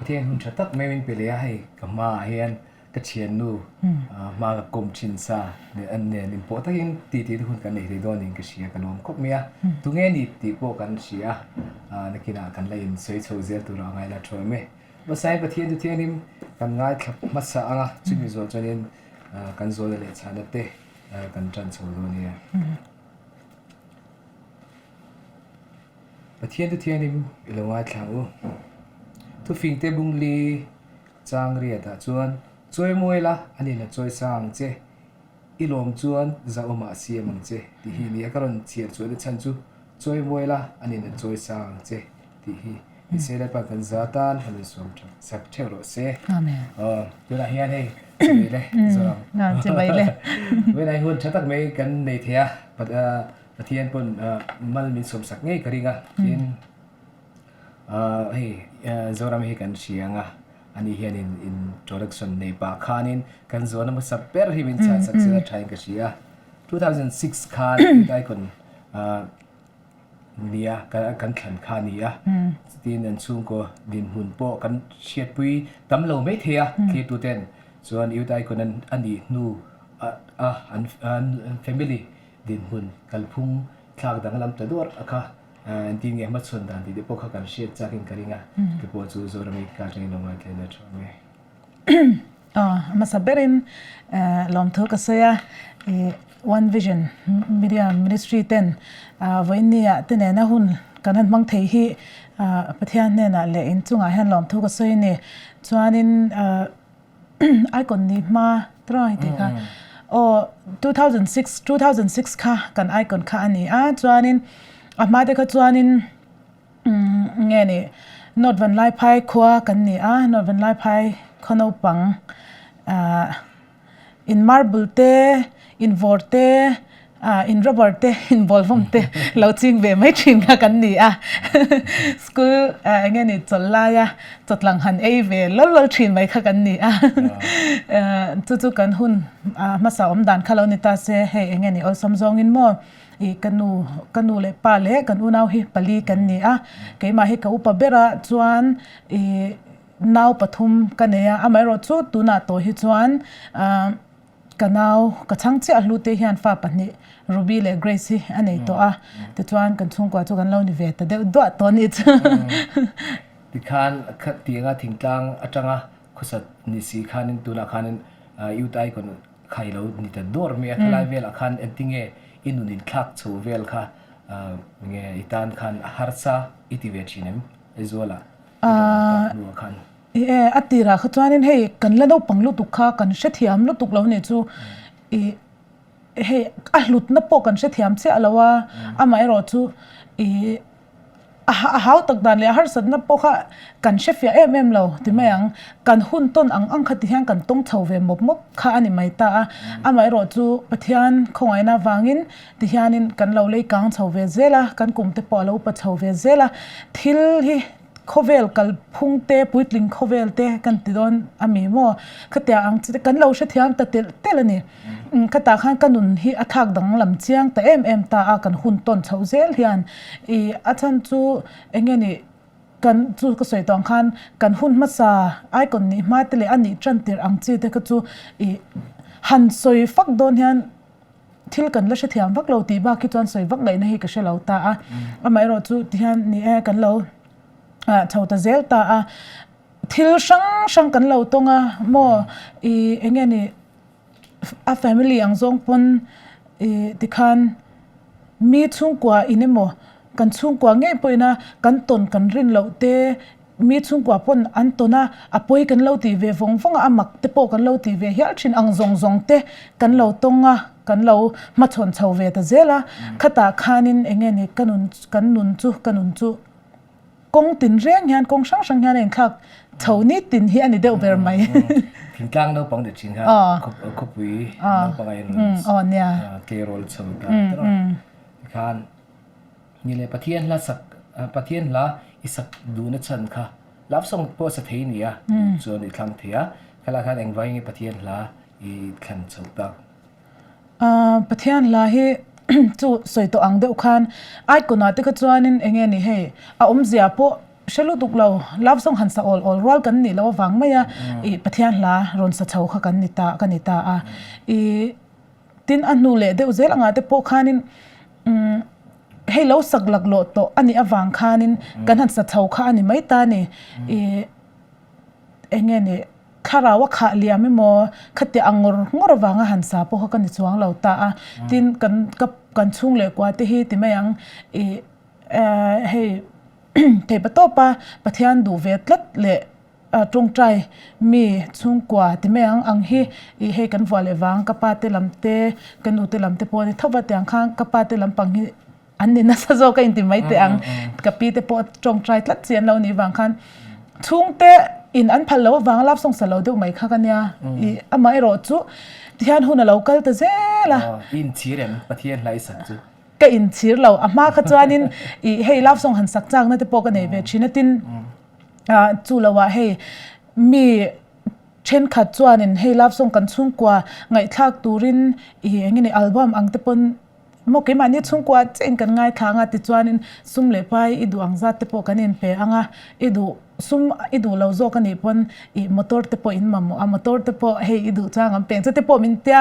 Pathian hun tha tak mai min pe leh a, hei ka hmaah hian ka thiannu hma ka kawm thin sa an nen inpawh takin titi te hun kan nei thei dawn niin ka hria ka lawm khawp mai a. Tunge ni tih pawh kan hria a, nakinah kan la insawi chho zel tur a ngaihna thu em e. Hmasain Pathian chu thianghlim kan ngaithla hmasa ang a, chumi zawh chuanin kan zawhna leh chhahna te kan tan chho dawn nia. Pathian chu thianghlim i lo ngaithla ang u. Thufing te bungli chang riatah chuan chawi mawi la, a ni la chawi sang ang che, i lawm chuan zahawmah a siam ang che tih hi nia ka rawn chhiar chuan a chhan chu chawi mawi la, a ni la chawi sang ang che tih hi ni se Lalpa kan za tan han insuam tha sak theuh rawh se. Amen. Aw, tunah hian hei chibai le Zoram. Chibai le. Vawiinah hun tha tak mai kan nei thei a. Pathian pawn mal min sawmsak ngei ka ring a, tin hei Zoram hi kan hria ang a, ani hianin introduction nei pah khanin kan zawhna hmasa ber hi min chhansak zir a thain ka hria. 2006 khan Youth Icon nia kan thlan kha a ni a, tin an chhungkaw dinhmun pawh kan hriatpui tam lo maithei a, thlirtuten chuan Youth Icon a nih hnu a an family Dinhmun kalphung thlak danglam ta duar a kha engtin nge hmachhawn dan tih te pawh kha kan hriat chakin ka ring a, chu pawh chu Zorami ka atangin lo ngaithla ila tha awm e. Aw, a hmasa berin lawmthu ka sawi a, i One Vision Media Ministry ten vawiinnia te nena hun kan han hmang thei hi Pathian hnenah leh inchungah hian lawmthu ka sawi a ni. Chuanin Icon ni hma try tih kha aw 2006 2006 kha kan icon kha a ni a chuanin a hma te kha chuanin nge ni North Vanlaiphai khua kan ni a North Vanlaiphai khaw naupang ah in marble te in vawr te Ah, in rubber te, in ball hlawm te lo ching ve mai thin kha kan ni a. School eng nge ni chawlh laia chawtlang han ei ve lawl lawl thin mai kha kan ni a. Chu chu kan hun hmasa awm dan kha lo ni ta se, hei eng nge ni awlsam zawngin maw i ka nu, ka nu leh pa leh kan unau hi pali kan ni a. Keimah hi ka upa berah chuan i nau pathum ka nei a, amaherawhchu tunah tawh hi chuan Ka nau, ka chhang chiah hlute hian fa pahnih Ruby leh Grace hi a nei tawh a, tichuan kan chhungkua chu kan lo ni ve ta deuh duah tawh a nih chu. Tikhan khatianga thingtlang atanga khawsat ni si khanin tunah khanin Youth Icon kha i lo ni ta dawr mai a, khalai velah khan engtinge i nun inthlak chho vel kha nge i tan khan a harsa i ti ve thin em Aizawl-ah i rawn tak hnuah khan? I e, a tirah kha chuanin hei kan la naupang lutuk kha kan hrethiam lutuk lo nih chu i hei a hlutna pawh kan hrethiam chiah lo a, amaherawh chu i a a hau tak dan leh a harsatna pawh kha kan hrefiah em em lo ti mai ang, kan hun tawn ang ang kha ti hian kan tawng chho ve mawp mawp kha a ni mai ta a, amaherawh chu Pathian khawngaihna avangin ti hianin kan lo lei kang chho ve zel a, kan kum te pawh a lo upa chho ve zel a, thil hi. Khawvel kalphung te, puitling khawvel te kan ti dawn a mi maw? Khatia ang chi te kan lo hrethiam ta telh telh a ni. Khatah khan ka nun hi a thlak danglam chiang ta em em ta a, kan hun tawn chhoh zel hian i a chhan chu eng nge ni kan chu ka sawi tawh ang khan kan hun hmasa icon nih hma te leh a nih tan tirh ang chi te kha chu i han sawi fak dawn hian thil kan la hrethiam vak lo tih bak hi chuan sawi vak ngaihna hi ka hre lo ta a, amaherawh chu tihian ni e kan lo chho ta zel ta a, thil hrang hrang kan lo tawng a maw ih eng nge ni a family ang zawng pawn ih tikhan mi chhungkua in emaw kan chhungkua ngei pawhin a kan tawn kan rin loh te. Mi chhungkua pawn an tawn a, a pawi kan lo tih ve vawng vawng a, a mak te pawh kan lo tih ve hial thin ang zawng zawng te kan lo tawng a, kan lo hmachhawn chho ve ta zel a. Khatah khanin eng nge ni ka nun kan nun chu ka nun chu kawng tin reng hian kawng hrang hrang hian a inthlak chho ni tin hi a ni deuh ber mai. Thingtlang naupang leh thin kha khawpui naupang a inrawn tleirawl chho ta tikhan. Ni leh Pathian hla sak Pathian hla i sak duhna chhan kha love song pawh sa thei nia duh chuan i thlang thei a, khalai khan engvai nge Pathian hla i thlan chhoh tak? Pathian hla hi chu sawi tawh ang deuh khan icon ah te kha chuanin eng nge ni hei a awmzia pawh. Hre lutuk lo, love song han sa awl awl rual kan nih loh avang mai a, ih Pathian hla rawn sa chho kha kan ni ta ka ni ta a. Ih tin a hnu leh deuh zel angah te pawh khanin umm hei lo sak laklawh tawh a nih avang khanin kan han sa chho kha a ni mai ta a ni. Ih eng nge ni thlarau a khah liam emaw khatiah a ngawr ngawr avanga han sa pawh kha ka ni chuang lo ta a. Tin kan ka kan chhung leh kua te hi ti mai ang ih hei Theihpa tawpa Pathian duh ve tlat leh tawngtai mi chhungkua ti mai ang ang hi ih hei kan vuah leh vang ka pa te lam te ka nu te lam te pawh a ni tho va tiang khan ka pa te lampang hi an ni nasa zawk a inti mai teh ang ka pi te pawh tawngtai tlat chi an lo nih vang khan chhungte in an phal loh avang lap sawng sa lo deuh mai kha ka nia ih amaherawh chu tihian hun a lo kal ta zel a. Inchhir em Pathian hlai sak chu. Ka inchhir lo, a hma kha chuanin ih hei love song han sak chakna te pawh ka nei ve thin a tin ah chu lo ah hei mi thenkhat chuanin hei love song kan chhungkua ngaihthlak turin ih eng nge ni album ang te pawn maw keimahni chhungkua chiah in kan ngaithla anga tichuanin sum leh pai i duh ang zat te pawh kan inpe anga i duh sum i duh lo zawk anih pawn ih motor te pawh in mamawh a motor te pawh hei i duh chuang an peng chu te pawh min tia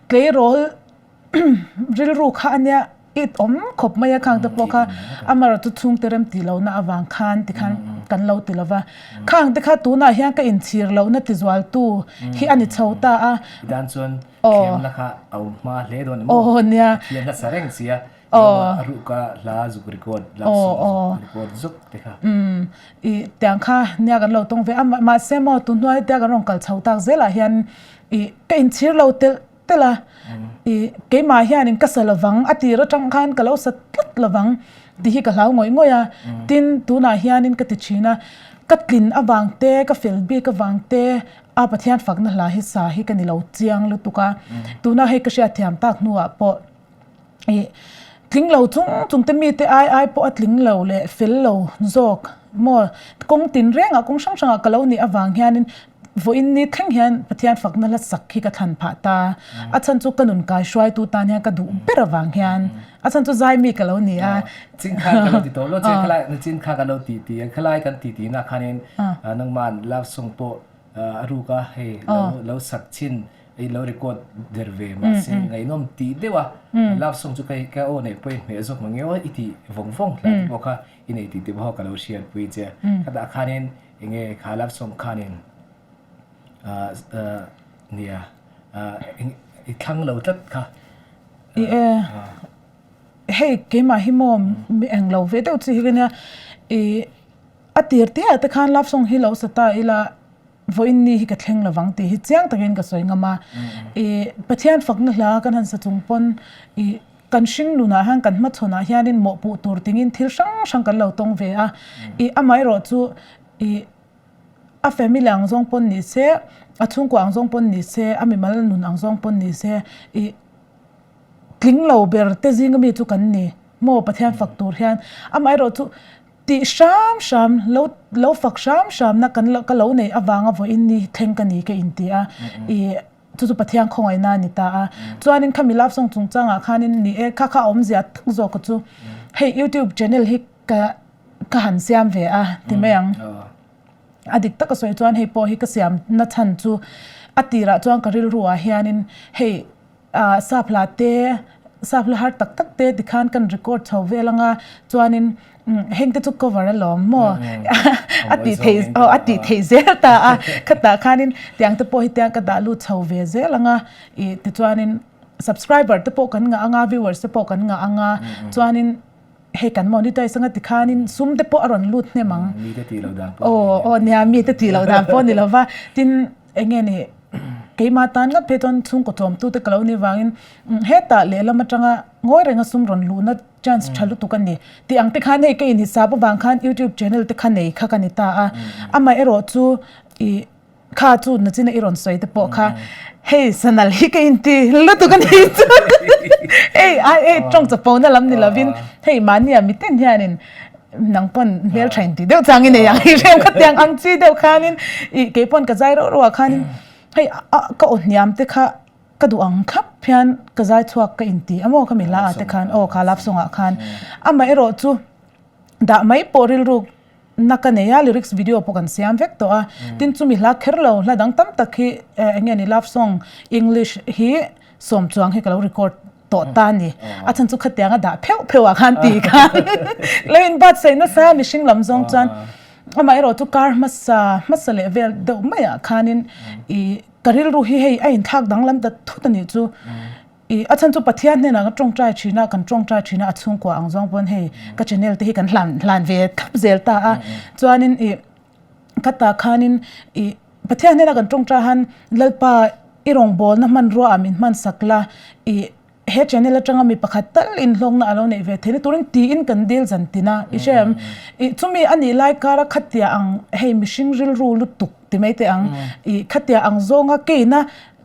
tleirawl Rilru kha a nia it awm khawp mai a khang te pawh kha amaherawh chu chhungte rem tih lohna avang khan tikhan kan lo ti lova khang te kha tunah hian ka inchhir lohna ti zualtu hi a ni chho ta a. Titan chuan thiamna kha a awm hma hle dawn em aw nia thiamna sa reng sia a ruka hla zuk record love song zuk record zuk te kha. I tiang kha nia kan lo tawng ve a mahse maw tun hnuai tia kan rawn kal chho tak zelah hian i ka inchhir lo telh telh a, ih keimah hianin ka sa lovang a tir atang khan ka lo sa tlat lovang tih hi ka hlau ngawih ngawih a, tin tunah hianin ka ti thin a, ka tlin avang te ka fel bik avang te a Pathian fakna hla hi sa hi ka ni lo chiang lutuk a, tuna hei ka hriatthiam tak hnuah pawh. Ih tling lo chung chung te mite ai ai pawh a tling lo leh fel lo zawk maw kawng tin rengah kawng hrang hrangah ka lo nih avang hianin vawiin ni thleng hian Pathian fakna hla sak hi ka thlan phah ta a chhan chu ka nun kai hruaitu tan hian ka duh ber avang hian a chhan chu zai mi ka lo ni a. Chin kha ka lo ti tawh lo che khalai chin kha ka lo ti ti a khalai kan ti ti na khanin nangman love song pawh a ruk a hei lo lo sak chin I lo record der ve mahse ngaihnawm tih deuh a love song chu ka ka aw neih pawh i hmeh zawk mang emaw i tih vawng vawng hlai te pawh kha i nei tih te pawh ka lo hriatpui che a khatah khanin eng nge kha love song khanin ah nia ah i thlang lo tlat kha. I e hei keimah hi maw mi eng lo ve deuh chi hi ka nia i a tir te ah te khan love song hi lo sa ta ila. Vawiin ni hi ka thleng lovang tih hi chiang takin ka sawi ngam a. Ih Pathian fakna hla kan han sa chung pawn ih kan hring nunah hian kan hmachhawnah hianin mawhpuh tur tingin thil hrang hrang kan lo tawng ve a. Ih amaherawh chu ih a family ang zawng pawn ni se, a chhungkua ang zawng pawn ni se, a mimal nun ang zawng pawn ni se ih tling lo ber te zinga mi chu kan ni maw Pathian fak tur hian. Amaherawh chu Tih hram hram, lo lo fak hram hramna kan lo ka lo neih avanga vawiin ni thleng ka ni ka inti a, ih chu chu Pathian khawngaihna a ni ta a. Chuanin khami love song chungchangah khanin ni e kha kha a awmzia tak zawk chu hei youtube channel hi ka ka han siam ve a ti mai ang. A dik taka sawi chuan hei pawh hi ka siam na chhan chu a tirah chuan ka rilru ah hianin hei Ah sap hla te, sap hla har tak tak te tikhan kan record chho vel anga chuanin heng te chu cover alawm maw a tih theih aw a tih theih zel ta a khatah khanin tiang te pawh hi tiang ka dah lut chho ve zel anga ih tichuanin subscriber te pawh kan ngah anga viewers te pawh kan ngah anga chuanin Hei kan monetize anga tikhanin sum te pawh a rawn lut hnem ang. Mi te tih loh dan pawh ni lo. Aw nia mi te tih loh dan pawh ni lova. Tin eng nge ni keimah tan ngat phei chuan chhungkaw chawmtu te ka lo nih vangin hetah lehlam atanga ngawi renga sum rawn luhna chance tha lutuk a ni. Tih ang te khan hei ka inhisap avang khan youtube channel te kha nei kha ka ni ta a. Amaherawh chu ih Kha chu nachina i rawn sawi te pawh kha hei sanal hi ka inti lutuk a ni chu hei ai ei tawng chapo na lam ni lovin hei mahnia miten hianin nang pawn hmeltha inti deuh chang i nei ang i hrem kha tiang ang chi deuh khanin ih kei pawn ka zai rauh rauh ah khanin hei a ka aw hniam te kha ka duh ang thlap hian ka zai chhuak ka inti a maw khami hla ah te khan aw kha love song ah khan amaherawhchu dah mai pawh rilru. na ka nei a, lyrics video pawh kan siam vek tawh a, tin chumi hla kher lo hla dang tam tak hi eng nge ni love song English hi sawm chuang hi ka lo record tawh ta a ni. A chhan chu khatiang a dah pheuh pheuh ah khan tih khan lo in buatsaih nasa mihring lam zawng chuan amaherawh chu kar hmasa hmasa leh vel deuh maiah khanin ih ka rilru hi hei a inthlak danglam ta thut a nih chu. I a chhan chu Pathian hnenah ka tawngtai thin a, kan tawngtai thin a, a chhungkua ang zawng pawn hei ka channel te hi kan hlan hlan ve thlap zel ta a. Chuanin i ka ta khanin i Pathian hnena kan tawngtai han Lalpa i rawngbawlna hmanrua ah min hman sak la, i he channel atanga mi pakhat tal inhlawkna a lo neih ve theihna turin tiin kan dil zan tin a, i hre em? I chumi a nih lai kara khatia ang hei mihring rilru lutuk ti mai teh ang, i khatia ang zawnga keina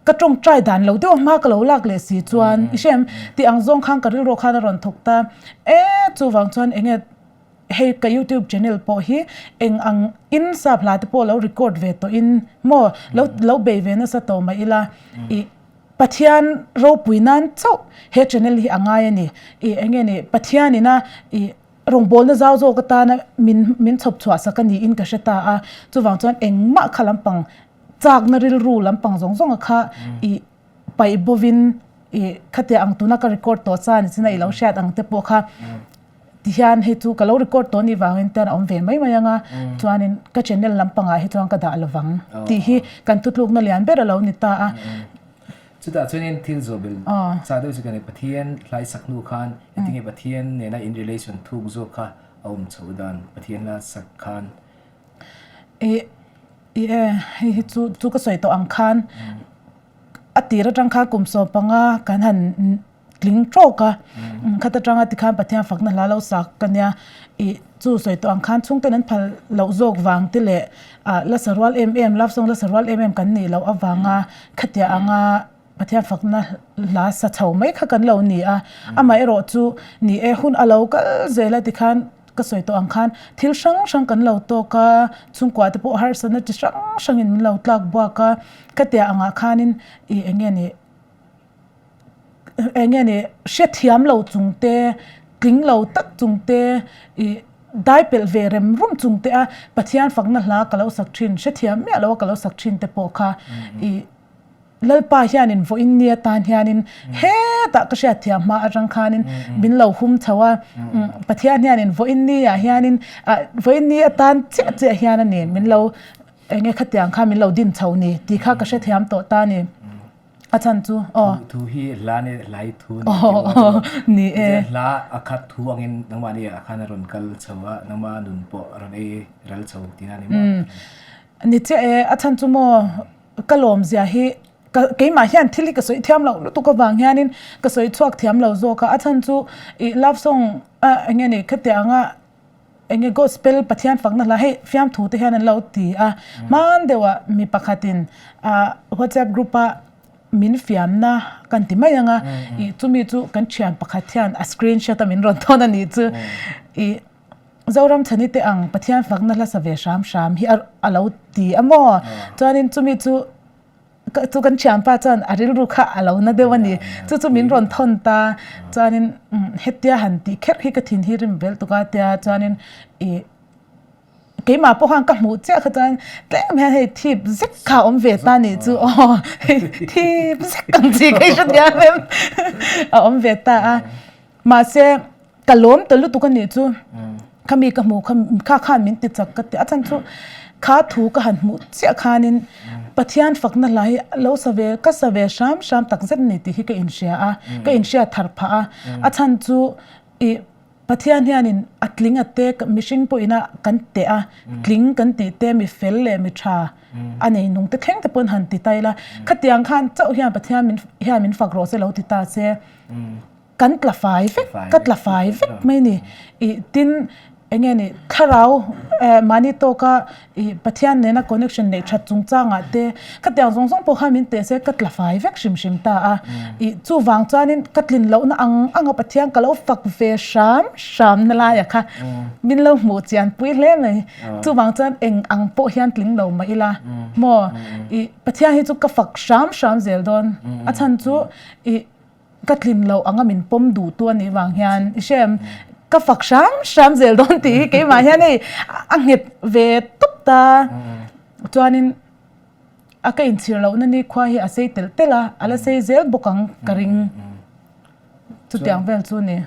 Ka tawngtai dan lo deuh a hma ka lo lak leh si chuan i hrem tih ang zawng khan ka rilru khan a rawn thawk ta e chuvang chuan enge hei ka youtube channel pawh hi eng ang in sap hla te pawh lo record ve tawh in maw lo lo bei ve nasa tawh mah ila ih Pathian ropui nan chauh he channel hi a ngai a ni ih enge ni Pathian ina ih rawngbawlna zau zawk atana min min chhawp chhuah sak a niin ka hre ta a chuvang chuan engmah kha lampang Chakna rilru lampang zawng zawnga kha i paih bovin i khatia ang tuna ka record tawh cha ni china i lo hriat ang te pawh kha tihian hei chu ka lo record tawh ni vangin ten a awm ve mai mai anga chuanin ka channel lampangah hi chuan ka dah lovang tih hi kan thutlukna lian ber a lo ni ta a. Chutah chuanin thil zawh bel cha deuh chu ka nei Pathian hlai sak hnu khan engtinge Pathian nena in relation thuk zawk kha a awm chhoh dan Pathian hla sak khan Ih ih e hei hi chu chu ka sawi tawh ang khan a tir atang khan kum sawm panga kan han tling tawk a khat atanga tikhan Pathian fakna hla lo sak ka nia ih chu sawi tawh ang khan chhungten an phal loh zawk vang te leh ah la sa rual em em love song la sa rual em em kan nih loh avanga khatiang anga. Pathian fakna hla sa chho mai kha kan lo ni a, amaherawh chu ni e hun a lo kal zel a tikhan ka sawi tawh ang khan thil hrang hrang kan lo tawk a, chhungkua te pawh harsatna chi hrang hrangin min lo tlak buak a, khatia angah khanin ih eng nge ni eng nge ni hrethiam lo chung te tling lo tak chung te ih dai pelh ve rem rum chung te a Pathian fakna hla ka lo sak thin hrethiam miah lo a ka lo sak thin te pawh kha ih. Lalpa hianin vawiin ni atan hianin hetah ka hriat thiam hma atang khanin min lo hum chho a, Pathian hianin vawiin ni ah hianin vawiin ni atan chiah chiah hian a ni min lo eng nge khatiang kha min lo din chho ni tih kha ka hrethiam tawh ta a ni. A chhan chu aw. Thu hi hla ni hlai thu ni tih pawh a ni e. Hla a khat thu angin nangmahni ah khan a rawn kal chho a, nangma nun pawh a rawn ei ral chho tihna a ni maw? Ni chiah e, a chhan chu maw Ka lawmzia hi ka keimah hian thil hi ka sawi thiam loh lutuk avang hianin ka sawi chhuak thiam lo zawk a, a chhan chu ih love song a eng nge ni khatiang anga eng nge gospel Pathian fakna hla hei fiamthu te hian an lo ti a, hman deuhah mi pakhatin ah whatsapp group a min fiamna kan ti mai ang a, ih chumi chu kan thian pakhat hian a screenshot a min rawn thawn a nih chu ih. Zoram chhani te ang Pathian fakna hla sa ve hram hram hi a lo ti a maw? Chuanin chumi chu chu kan thianpa chuan a rilru kha a lo na deuh a ni. Chu chu min rawn thawn ta. Chuanin hetia han tih kher hi ka thin hi rim vel tuk a tia chuanin ih keimah pawh khan ka hmuh chiah kha chuan tlem hian hei thip zek kha a awm ve ta nih chu aw hei thip zek ang chi kha i hre thiam em a awm ve ta a. Mahse, ka lawm ta lutuk a nih chu khami ka hmuh kha kha khan min ti chak ka ti a chhan chu kha thu ka han hmuh chiah khanin Pathian fakna hla hi lo sa ve ka sa ve hram hram tak zet a ni tih hi ka inhria a ka inhria thar phah a a chhan chu ih Pathian hianin a tling a te mihring pawhin a kan teh a tling kan tih te mi fel leh mi tha a nei nung te thleng te pawn han ti ta ila khatiang khan chauh hian Pathian min hian min fak rawh se lo ti ta se. Kan tla fai vek, ka tla fai vek mai ni. Ih tin eng nge ni thlarau eh mahni tawka ih Pathian nena connection neih that chungchangah te khatiang zawng zawng pawh khan min teh se ka tla fai vek hrim hrim ta a. Ih chuvang chuanin ka tlin lohna ang anga Pathian ka lo fak ve hram hram na laia kha min lo hmuh chian pui hle mai. Chuvang chuan eng ang pawh hian tling lo mah ila maw ih Pathian hi chu ka fak hram hram zel dawn. A chhan chu ih Ka tlin loh anga min pawm duh tu a nih vang hian i hrem. ka fak hram hram zel dawn tih hi keimah hian hei a nghet ve tawp ta. Chuanin a ka inchhir lohna ni khua hi a sei telh telh a, a la sei zel bawk ang ka ring. Chutiang vel chu a ni.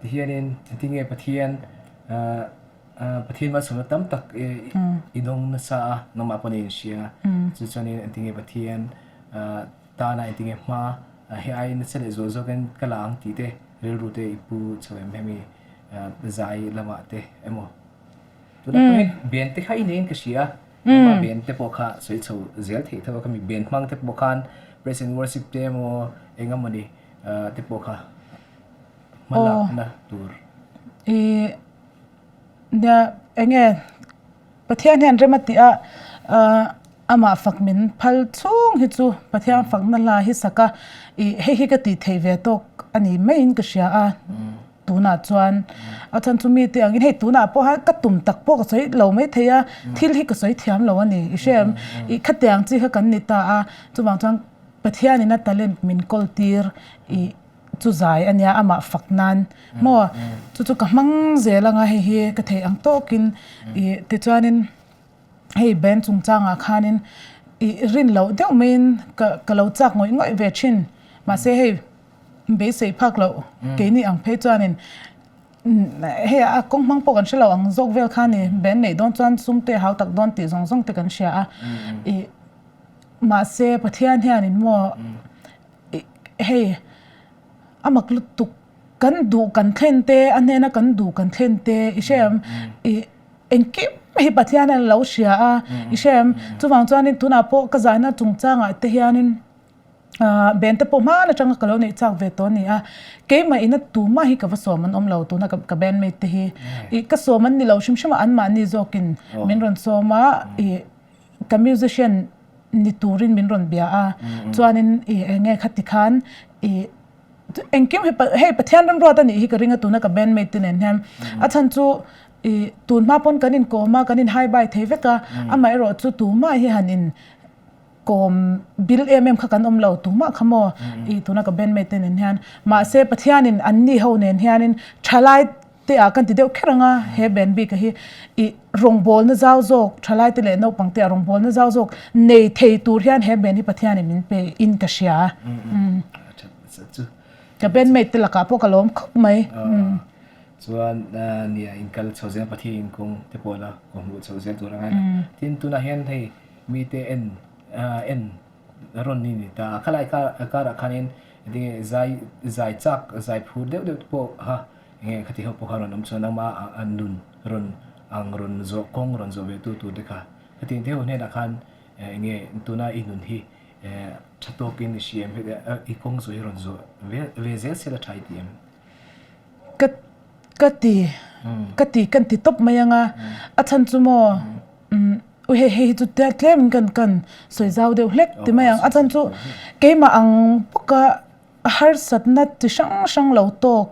Tihianin engtin nge Pathian Pathian malsawmna tam tak i dawng nasa a, nangmah pawh nen inhria. Chu chuanin engtin nge Pathian tana engtin nge hma hei ai nasa leh zual zawkin ka la ang tih te rilru te i pu chho em hemi zai lamah te emaw. Tunah pawh hian ben te kha i neiin ka hria a, nangmah ben te pawh kha sawi chho zel theih tho a, khami ben hmang te pawh khan praise and worship te emaw eng emawni te pawh kha hma lakna tur. Ih nia enge Pathian hian rem a tih a amah fak min phal chhung hi chu Pathian fakna hla hi sak a ih hei hi ka tih theih ve tawk a ni maiin ka hria a. Tunah chuan a chhan chu mite angin hei tunah pawh khan ka tum tak pawh ka sawi lo mai thei a, thil hi ka sawi thiam lo a ni i hre em? Ih khatiang chi kha kan ni ta a, chuvang chuan Pathianin a talent min kawl tir ih chu zai a nia amah fak nan maw chu chu ka hmang zel anga hei hi ka theih ang tawkin ih tichuanin hei band chungchangah khanin ih rin loh deuh maiin ka ka lo chak ngawih ngawih ve thin mahse hei Beisei phak loh keini ang phei chuanin hei a kawng hmang pawh kan hre lo ang zawk vel kha ni band neih dawn chuan sum te hau tak dawn tih zawng zawng te kan hria a ih mahse Pathian hianin maw ih hei a mak lutuk kan duh kan thlen te a hnena kan duh kan thlen te i hre em ih engkim hi Pathian hian a lo hria a i hre em chuvang chuanin tunah pawh ka zahna chungchangah te hianin. Ahh band te pawh hman atanga ka lo neih chak ve tawh a ni a, keimah ina tumah hi ka va sawm an awm lo tuna ka band mate te hi ih ka sawm an ni lo hrim hrim a anmahni zawkin min rawn sawm a ih ka musician ni turin min rawn bia a chuanin ih eng nge khati khan ih engkim hi hei Pathian remruat a nih hi ka ring a tuna ka band mate te nen hian a chhan chu ih tun hma pawn kan inkawm a kan in hi bye thei vek a amaherawh chu tumah hi han in Kawm bil em em kha kan awm lo tumah kha maw i tuna ka bandmate te nen hian mahse Pathianin anni ho nen hianin thalai te ah kan ti deuh kher anga he band bik a hi i rawngbawlna zau zawk thalai te leh naupang te ah rawngbawlna zau zawk nei thei tur hian he band hi Pathianin min pe in ka hria ka bandmate te lakah pawh ka lawm khawp mai. Chuan nia inkal chho zel Pathian inkawng te pawh la kawhhmuh chho zel tur anga tin tunah hian hei Mite en en rawn ni ni ta a. Khalai karah khanin enge zai zai chak zai phur deuh deuh te pawh kha enge khati ho pawh kha rawn awm chuan nangmah a nun rawn ang rawn zawh kawng rawn zawh ve tu tur te kha khatiang te ho hnenah khan enge tuna i nun hi tha tawkin i hria em i kawng zawh hi rawn zawh ve zel sela tha i ti em? Ka ka ti ka ti kan ti tawp mai anga a chhan chu maw Ui hei hei hi chu tlem in kan kan sawi zau deuh hlek ti mai ang a chhan chu keimah ang bawka harsatna chi hrang hrang lo tawk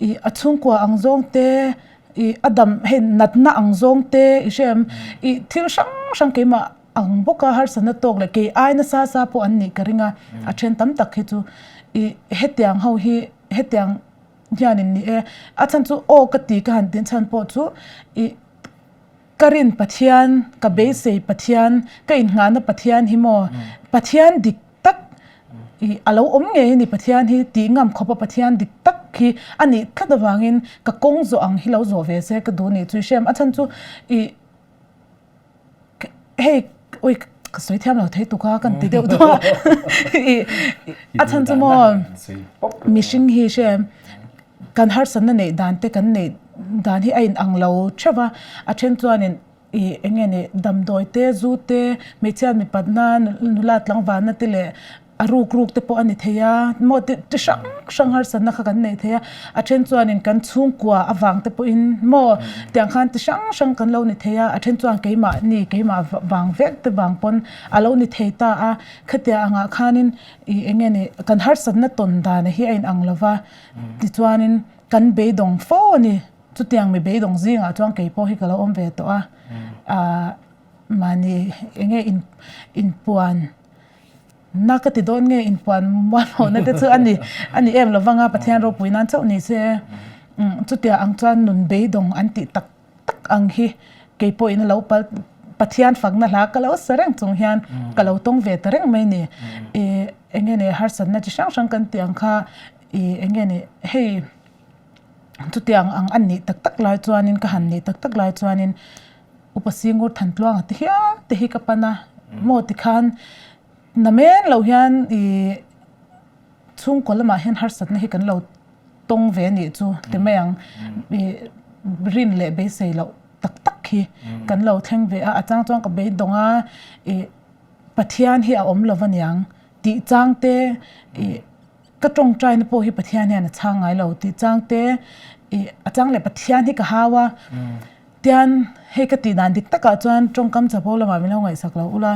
ih a chhungkua ang zawng te ih a dam hei natna ang zawng te i hre em ih thil hrang hrang keimah ang bawka harsatna tawk leh kei ai nasa sa pawh an nih ka ring a a then tam tak hi chu ih hetiang ho hi hetiang hianin ni e a chhan chu aw ka ti ka han tih chhan pawh chu ih. Ka rin Pathian, ka beisei Pathian, ka innghahna Pathian hi maw Pathian dik tak ih a lo awm ngei a ni Pathian hi tih ngam khawpa Pathian dik tak hi a nih tlat avangin ka kawng zawh ang hi lo zawh ve se ka duh nih chu i hriam a chhan chu ih hei ui ka sawi thiam lo thei tuk a kan ti deuh deuh a ih a chhan chu maw mihring hi hriam. Kan harsatna neih dan te kan neih dan hi a in ang lo theuh a, a then chuanin ih eng nge ni damdawi te zu te hmeichhia mipatna nula tlangvalna te leh a ruk ruk te pawh a ni thei a maw ti ti hrang hrang harsatna kha kan nei thei a, a then chuanin kan chhungkua avang te pawhin maw tiang khan ti hrang hrang kan lo ni thei a, a then chuan keimahni keimah vang vek te vang pawn a lo ni thei ta a, khatiang angah khanin ih eng nge ni kan harsatna tawn dan hi a in ang lo va. Tichuanin kan beidawng fo a ni. Chutiang mi beidawng zingah chuan kei pawh hi ka lo awm ve tawh a. Ahh mahni eng nge in inpuan na ka ti dawn nge inpuan mualhawhna te chu a ni a ni em lovang a Pathian ropui nan chauh ni se. Chutia ang chuan nun beidawng an tih tak tak ang hi kei pawhin a lo pal Pathian fakna hla ka lo sa reng chung hian ka lo tawng ve ta reng mai ni. Ih eng nge ni harsatna chi hrang hrang kan tih ang kha ih eng nge ni hei chutiang ang a nih tak tak lai chuanin ka han nih tak tak lai chuanin Upa Singur Thantluanga te hial te hi ka pan a maw tikhan na men loh hian ih Chhungkaw lamah hian harsatna hi kan lo tawng ve anih chu ti mai ang. Ih rin leh beisei loh tak tak hi kan lo thleng ve a, a chang chuan ka beidawng a, ih Pathian hi a awm lo aniang tih chang te, ih ka tawngtaina pawh hi Pathian hian a chhang ngai lo tih chang te, ih a chang leh Pathian hi ka hau a, tian hei ka tih dan dik takah chuan tawngkam chapo lamah min lo ngaihsak lo ula,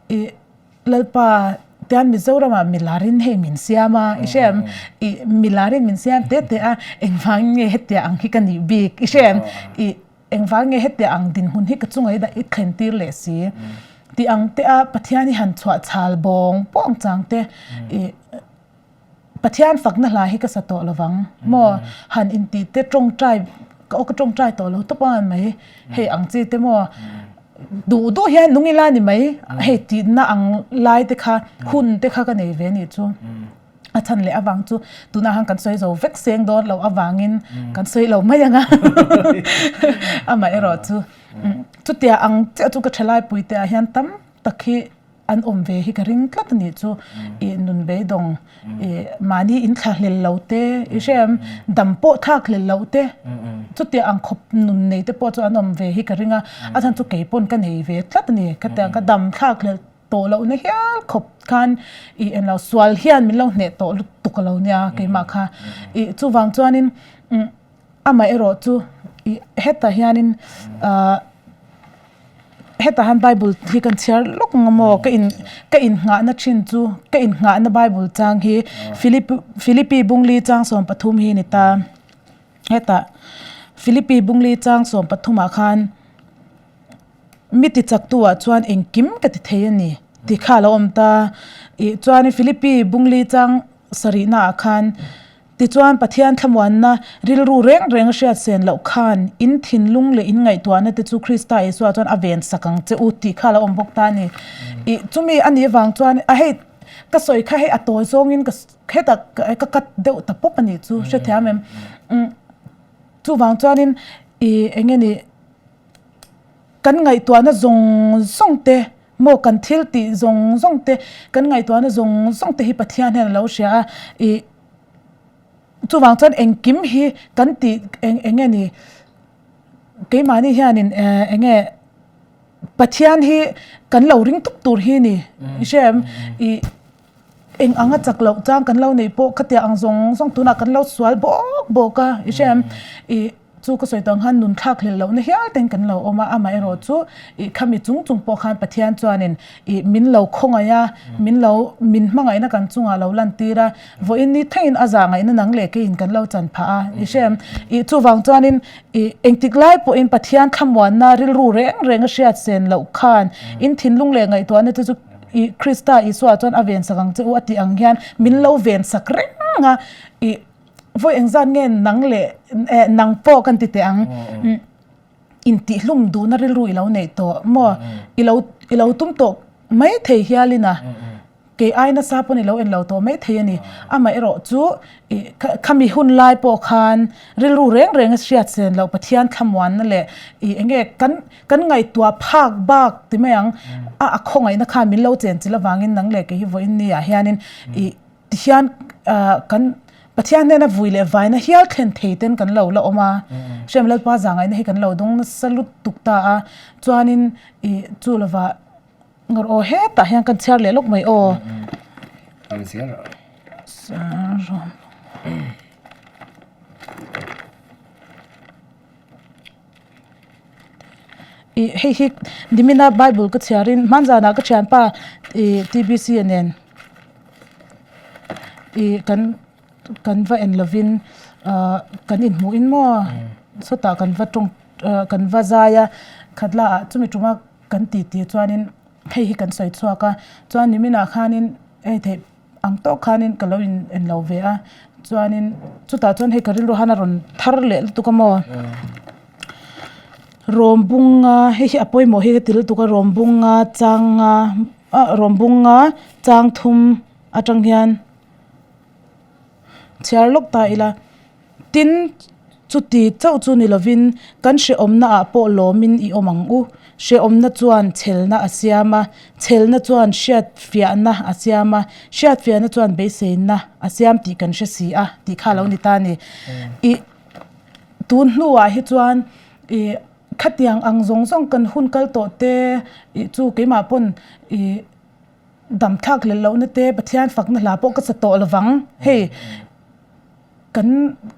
ih. Lalpa tian Mizoramah milarin hei min siam a, i hre em? I milarin min siam te te a, engvang nge hetia ang hi ka nih bik, i hre em? I engvang nge hetia ang dinhmun hi ka chunga i dah i thlen tir leh si? Tih ang te a Pathian hi han chhuah chhal bawng bawng chang te i Pathian fakna hla hi ka sa tawh lovang maw? Han intih te tawngtai ka aw ka tawngtai tawh lo tawp ang mai hei ang chi te maw duh duh hian nung ila ni mai hei tihna ang lai te kha hun te kha ka nei ve nih chu a chhan leh avang chu tunah khan kan sawi zo vek seng dawn loh avangin kan sawi lo mai ang a amaherawh chu chutia ang chiah chu ka thalai pui te ah hian tam tak hi. An awm ve hi ka ring tlat a nih chu i nun beidawng i mahni in thla hlel lo te i hre em dam pawh thlak hlel loh te chutia ang khawp nun nei te pawh chu an awm ve hi ka ring a a chhan chu kei pawn ka nei ve tlat a ni khatiang ka dam thlak hlel tawh loh na hial khawp khan i englo sual hian min lo hneh tawh lutuk a lo nia keimah kha i chuvang chuanin Amaherawh chu ih hetah hianin ahh hetah hian bible hi kan chhiar lawk ang maw ka in ka innghahna thin chu ka innghahna bible chang hi philip philippi bungli chang 13 hi a ni ta hetah philippi bungli chang 13 ah khan mi ti chak tu ah chuan engkim ka ti thei a ni tih kha a lo awm ta ih chuan philippi bungli chang sarihna ah khan. Tichuan, Pathian thlamuanna rilru reng reng a hriat sen loh khan in thinlung leh in ngaihtuahna te chu Krista Isua chuan a ven sak ang che u tih kha a lo awm bawk ta a ni. Ih, chumi a nih avang chuan a hei ka sawi kha hei a tawi zawngin ka hetah ka cut deuh ta pawp a nih chu hrethiam em? Umm, chuvang chuanin ih eng nge ni kan ngaihtuahna zawng zawng te maw kan thil tih zawng zawng te kan ngaihtuahna zawng zawng te hi Pathian hian a lo hria a, ih. Chuvang chuan engkim hi kan tih eng eng nge ni keimahni hianin eh eng nge Pathian hi kan lo ring tuk tur hi ni i hre em ih eng anga chak loh chang kan lo neih pawh khatiang ang zawng zawng tunah kan lo sual bawk bawk a i hre em ih. Chu ka sawi tawh ang khan nun thlak hlel lohna hial ten kan lo awm a, amaherawh chu ih khami chung chung pawh khan Pathian chuanin ih min lo khawngaih a, min lo min hmangaihna kan chungah lo lantir a, vawiin ni thengin a zah ngaihna nang leh keiin kan lo chan phah a, i hre em? Ih chuvang chuanin ih engtik lai pawhin Pathian thlamuanna rilru reng reng a hriat sen loh khan in thinlung leh ngaihtuahna te chu ih Krista Isua chuan a vensak ang che u a tih ang hian min lo vensak reng a, ih. Vawi engzat nge nang leh eh nang pawh kan ti teh ang intihlum duhna rilru i lo neih tawh maw i lo i lo tum tawh mai thei hialin a kei ai nasa pawn i lo en lo tawh mai thei a ni amaherawh chu ih khami hun lai pawh khan rilru reng reng a hriat sen loh Pathian thlamuanna leh ih eng nge kan kan ngaihtuah phak bak ti mai ang a a khawngaihna khan min lo chenchilh avangin nang leh kei hi vawiin ni ah hianin ih Tihian kan Pathian hnena vui leh vaina hial thlen thei ten kan lo la awm a, Hrem Lalpa zangaihna hi kan lo dawng nasa lutuk ta a, chuanin ih chu lovah ngawr aw hetah hian kan chhiar leh lawk mai aw. Ih hei hi nimina bible ka chhiarin hmanzanah ka thianpa ih T_B_C a nen ih kan kan va en lovin ah kan inhmuhin maw sawtah kan va tawng ah kan va zai a khat la ah chumi tuma kan titi chuanin hei hi kan sawi chhuak a chuan niminah khanin hei theih ang tawk khanin ka lo in en lo ve a. Chuanin chutah chuan hei ka rilru han a rawn thar leh lutuk a maw rawm bunga hei hi a pawimawh hi ka ti lutuk a rawm bunga changa ah rawm bunga chang thum atang hian chhiar lawk ta ila tin chuti chauh chu ni lovin kan hrehawmna ah pawh lawmin i awm ang u hrehawmna chuan chhelna a siam a chhelna chuan hriat fiahna a siam a hriat fiahna chuan beiseina a siam tih kan hre si a tih kha a lo ni ta a ni ih tun hnuah hi chuan ih khatiang ang zawng zawng kan hun kal tawh te ih chu keimah pawn ih. Dam thlak leh lohna te Pathian fakna hla pawh ka sa tawh lovang hei kan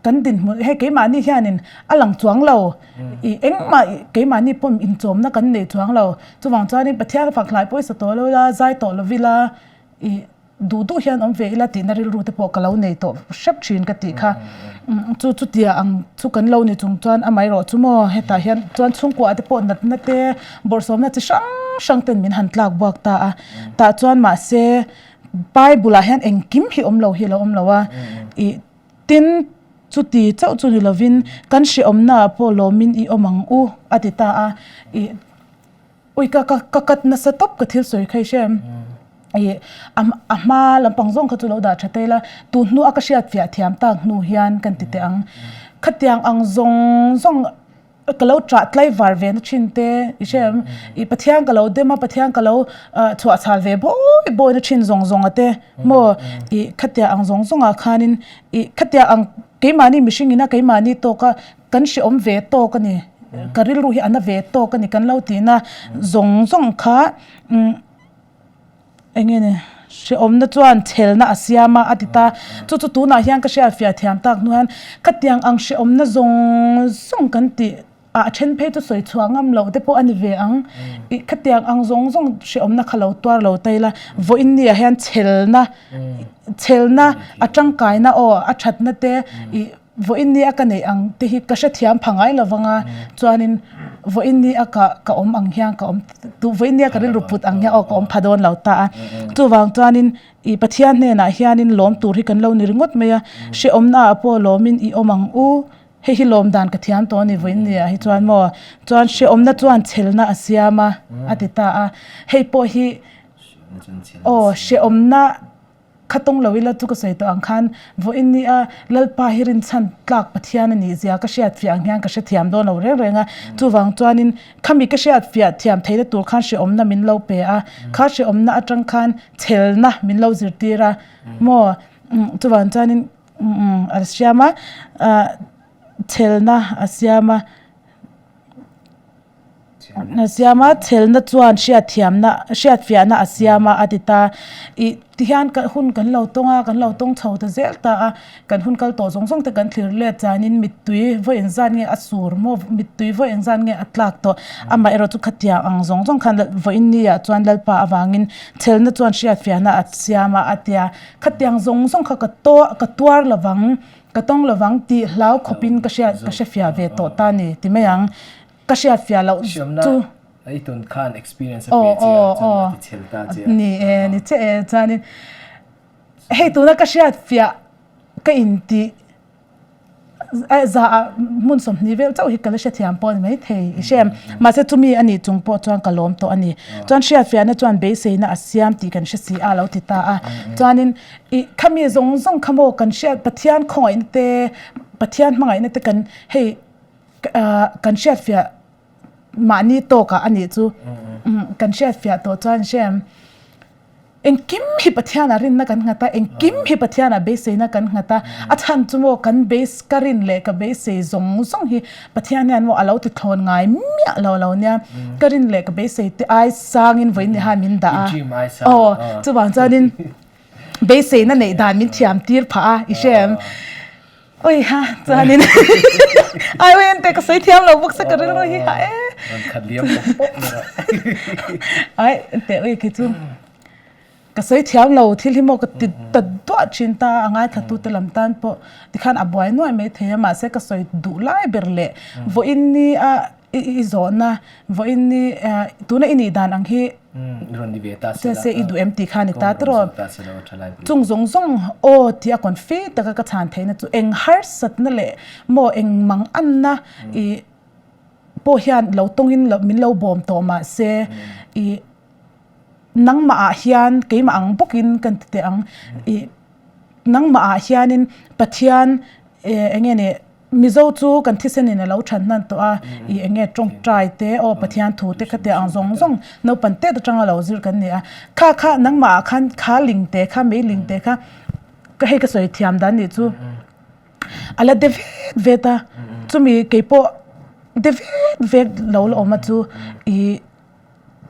kan dinhmun hei keimahni hianin a lang chuang lo ih engmah keimahni pawm inchawmna kan nei chuang lo chuvang chuanin Pathian fak hlai pawh i sa tawh lo ila zai tawh lo ila ih duh duh hian awm ve ila tihna rilru te pawh ka lo nei tawh hrep thin ka tih kha chu chutia ang chu kan lo ni chung chuan amaherawh chu maw hetah hian chuan chhungkua te pawh natna te bawrhsawmna chi hrang hrang ten min han tlak buak ta a tah chuan mahse bible ah hian engkim hi awm lo hi a lo awm lo a ih tin chuti chauh chu ni lovin kan hrehawmna ah pawh lawmin i awm ang u a ti ta a ih ui ka ka ka cut nasa tawp ka thil sawi kha i hre em ih a a hma lampang zawng kha chu lo dah tha ta ila tun hnu a ka hriat fiah thiam tak hnu hian kan ti teh ang khatiang ang zawng zawng. Ka lo ṭah tlai var ve na ṭhin te i hre em? I Pathian ka lo dem a, Pathian ka lo chhuah chhal ve bawi bawi na ṭhin zawng zawng a te maw? I khatia ang zawng zawngah khanin i khatia ang keimahni mihring ina keimahni tawka kan hrehawm ve tawk a ni, ka rilru hi a na ve tawk a ni kan lo tihna zawng zawng kha umm. Eng nge ni? Hrehawmna chuan chhelna a siam a, a ti ta. Chu chu tunah hian ka hriat fiah thiam tak hnu hian khatiang ang hrehawmna zawng zawng kan tih ah a then phei chu sawi chhuah ngam loh te pawh a ni ve ang. Ih khatiang ang zawng zawng hrehawmna kha lo tuar lo ta ila vawiin ni ah hian chhelna chhelna a tangkaina aw a thatna te ih Vawiin ni a ka neih ang te hi ka hrethiam pha ngai lo vang a, chuanin vawiin ni a ka ka awm ang hian ka awm tu vawiin ni a ka rilru put ang hian aw ka awm pha dawn lo ta a. Chuvang chuanin ih Pathian hnenah hianin lawm tur hi kan lo ni ringawt mai a, hrehawmna ah pawh lawmin i awm ang u, hei hi lawm dan ka thiam tawh a ni vawiin ni ah hi chuan maw, chuan hrehawmna chuan chhelna a siam a a ti ta a, hei pawh hi aw hrehawmna. Kha tawng lo ila chu ka sawi tawh ang khan vawiin ni a Lalpa hi rinchhan tlak Pathian a nih zia ka hriat fiah ang hian ka hrethiam dawn lo reng reng a. Chuvang chuanin khami ka hriat fiah thiam theihna tur khan hrehawmna min lo pe a, kha hrehawmna atang khan chhelna min lo zirtir a maw? Chuvang chuanin a siam a, chhelna a siam a. A siam a, chhelna chuan hriatthiamna hriatfiahna a siam a a ti ta. Ih tihian ka hun kan lo tawng a, kan lo tawng chho ta zel ta a, kan hun kal tawh zawng zawng te kan thlir let chuanin mittui vawi engzat nge a sur maw mittui vawi engzat nge a tlak tawh. Amaherawh chu khatiang ang zawng zawng khan vawiin ni ah chuan Lalpa avangin chhelna chuan hriatfiahna a siam a a ti a. Khatiang zawng zawng kha ka ka tuar lovang ka tawng lovang tih hlau khawpin ka hriat ka hrefiah ve tawh ta a ni ti mai ang. Ka hriat fiah loh chu. Hriamna i tun khan experience a pe che a chuan a ti chhel ta che a. Ni e, ni che e chuanin hei tuna ka hriat fiah ka intih za ah hmun 20 vel chauh hi ka la hrethiam pawh a ni maithei i hre em. Mahse chumi a nih chung pawh chuan ka lawm tawh a ni. Chuan hriat fiahna chuan beiseina a siam tih kan hre si a lo ti ta a. Chuanin i khami zawng zawng kha maw kan hriat Pathian khawngaihna te Pathian hmangaihna te kan hei kan hriatfiah mahni tawkah a nih chu kan hriatfiah tawh chuan hrem engkim hi Pathianah rinna kan nghat a engkim hi Pathianah beiseina kan nghat a a chhan chu maw kan beis ka rin leh ka beisei zawng zawng hi Pathian hian maw a lo ti thlawn ngai miah lo lo nia ka rin leh ka beisei te ai sangin vawiin ni khan min dah a aw chuvang chuanin beiseina neih dan min thiam tir phah a i hrem. Oi ha chuanin ai oi ente ka sawi thiam lo bawk se ka rilru hi ha e. Rawn khat liam pawp pawp mai a. Ai ente oi khi chu ka sawi thiam lo thil hi maw ka ti ta duah thin ta a ngaithla tu te lam tan pawh tikhan a buai nuai mai thei a mahse ka sawi duh lai ber leh vawiin ni a. i zawhna vawiin ni tuna i nih dan ang hi se i duh em tih kha a ni ta tawh chung zawng zawng aw tih a confi taka ka chhan theihna chu eng harsatna leh maw eng mang anna i pawh hian lo tawngin min lo bawm tawh mahse i nangmah ah hian keimah ang bawkin kan ti teh ang i nangmah ah hianin Pathian eng nge ni Mizo chu kan thisen in a lo than hnan tawh a, i eng nge tawngtai te aw Pathian thu te kha te ang zawng zawng naupang tet atanga lo zir kan ni a, kha kha nangmah ah khan kha ling te kha mei ling te kha ka hei ka sawi thiam dan nih chu a la de vet vet a, chumi keipawh de vet vet lo la awm a chu i.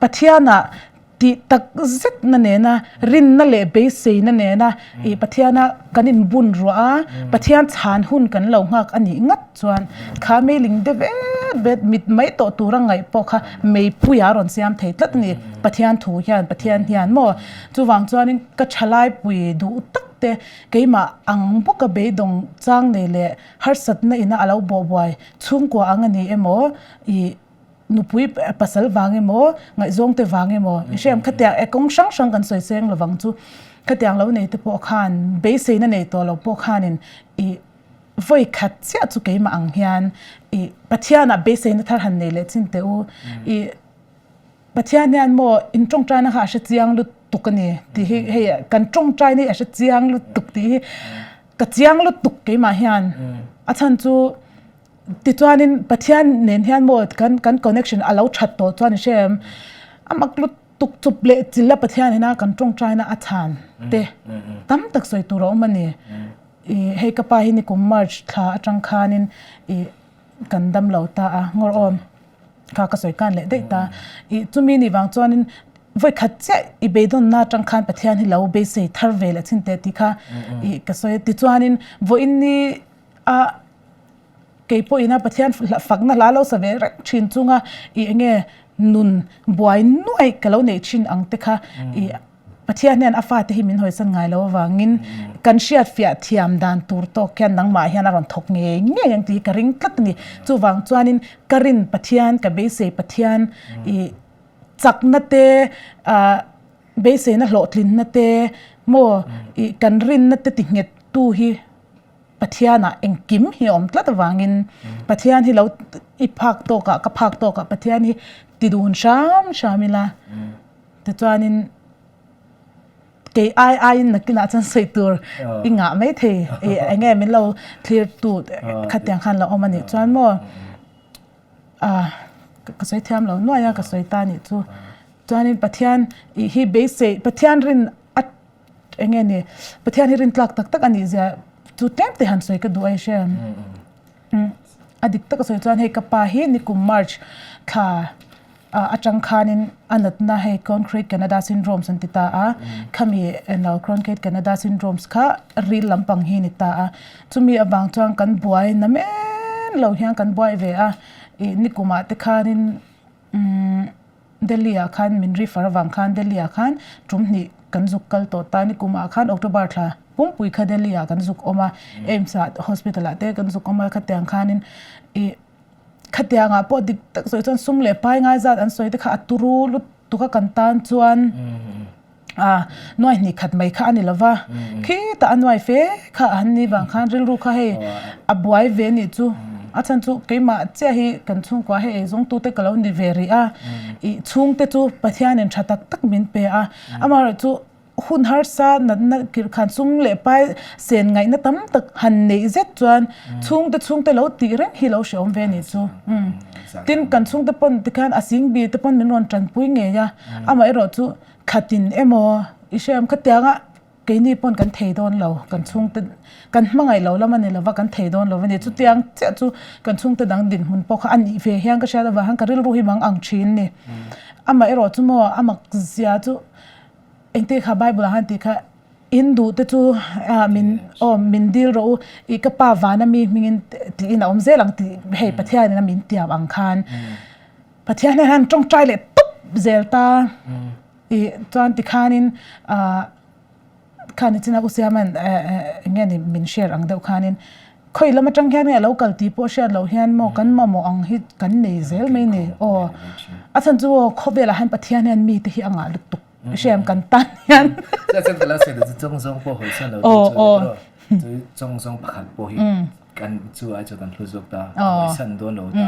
Pathianah tih tak zetna nena rinna leh beiseina nena ih Pathiana kan inbun ruah a, Pathian chhan hun kan lo nghak a nih ngat chuan kha meiling de vet vet mit mai tawh tura ngaih pawh kha meipuia rawn siam thei tlat a ni. Pathian thu hian Pathian hian maw chuvang chuanin ka thalaipui duh tak te keimah ang bawka beidawng chang nei leh harsatna ina a lo bawhbuai chhungkua ang a ni emaw ih Nupui pasal vang emaw, ngaihzawng te vang emaw, i hriam khatiang e kawng hrang hrang kan sawi seng lovang chu khatiang lo nei te pawh khan beiseina nei tawh lo pawh khanin i vawi khat chiah chu keimah ang hian i Pathianah beiseina thar han nei leh chin teh u. I Pathian hian maw in tawngtaina kha a hre chiang lutuk a ni tih hi hei kan tawngtaina hi a hre chiang lutuk tih hi ka chiang lutuk keimah hian a chhan chu Tichuanin Pathian nen hian maw kan kan connection a lo that tawh chuan i hre em? A mak lutuk chup leh chil a Pathian ina kan tawngtaina a chhan te tam tak sawi tur a awm a ni. I hei ka pa hi nikum March thla atang khanin i kan dam lo ta a, ngawr awm kha ka sawi kan leh daih ta. I chumi nih vang chuanin vawi khat chiah i beidawnna atang khan Pathian hi lo beisei thar ve leh chin teh tih kha i ka sawi a. Tichuanin vawiin ni a. Kei pawhin a Pathian fakna hla lo sa ve reng thin chunga i enge nun buai nuai ka lo neih thin ang te kha i Pathian hian a fate hi min hawisan ngai lo avangin kan hriat fiah thiam dan tur tawk hian nangmah hian a rawn thawk ngei ngei ang tih hi ka ring tlat a ni. Chuvang chuanin ka rin Pathian, ka beisei Pathian i chakna te ah beiseina hlawhtlinna te maw i kan rinna te ti nghet tu hi Pathianah engkim hi a awm tlat avangin Pathian hi lo i phak tawkah ka phak tawkah Pathian hi ti dun hram hram ila tichuanin kei ai aiin nakinah chuan sawi tur i ngah mai thei ih eng nge min lo thlir tu khatiang khan lo awm a nih chuan maw ah ka sawi thiam lo nuai a ka sawi ta nih chu chuanin Pathian ih hi beisei Pathian rin a Eng nge ni, Pathian hi rintlak tak tak a nih zia chu tlem te han sawi ka duh a i hre. A dik taka sawi chuan hei ka pa hi nikum March thla atang khanin a natna hei Cronkite Canada Syndromes an ti ta a, khami eng Cronkite Canada Syndromes kha ril lampang hi a ni ta a, chumi avang chuan kan buai na men lo hian kan buai ve a, ih nikumah te khanin umm. Delhi ah khan min refer avang khan Delhi ah khan tum hnih kan zuk kal tawh ta ni kum ah khan October thla pumpui kha Delhi ah kan zuk awm a AIMS ah hospital ah te kan zuk awm a khatiang khanin ih khatiang ah pawh dik tak sawi chuan sum leh pai ngai zat an sawi te kha a turu lutuk a kan tan chuan. A nuai hnih khat mai kha a ni lova, khitah a nuai fe kha a han ni vang khan rilru kha hei a buai ve nih chu a chhan chu keimah chiah hi kan chhungkua hei eizawngtute ka lo ni ve rih a, ih chhungte chu Pathianin tha tak tak min pe a, amaherawhchu hun harsa natna kirh khan sum leh pai sen ngaihna tam tak han neih zet chuan chhungte chhungte lo tih reng hi lo hrehawm ve nih chu tin kan chhungte pawn tikhian a singbi te pawn min rawn tanpui ngei a, amaherawhchu Khatin emaw i hriam khatianga keini pawn kan thei dawn lo, kan chhungte kan hmangaih lo lam a ni lova kan thei dawn lo a ni. Chutiang chiah chu kan chhungte dang dinhmun pawh kha a nih ve hian ka hriat avang hian ka rilru hi mang ang thin ni. Amah erawh chu maw a mak zia chu engte kha Bible ah khan tih kha in duh te chu min aw min dil rawh u ih ka pa vana mi hmingin tiin a awm zel ang tih hei Pathianin a min tiam ang khan. Pathian hian han tawngtai leh tawp zel ta i chuan tikhanin ah khan nichina u Siama'n eng nge ni min share ang deuh khanin. Khawi lam atang hian nge a lo kal tih pawh hriat loh hian maw kan mamawh ang hi kan nei zel mai ni aw. A chhan chu aw khawvelah hian Pathian hian mite hi a ngah lutuk hriam kan tan hian. Chuan chuan ka lo sawi duh chu chawngzawng pawh hawi san lo deuh chu a ni tawh. Chu chawngzawng pakhat pawh hi kan chu ai chuan kan hlu zawk ta a hawi san dawn lo ta.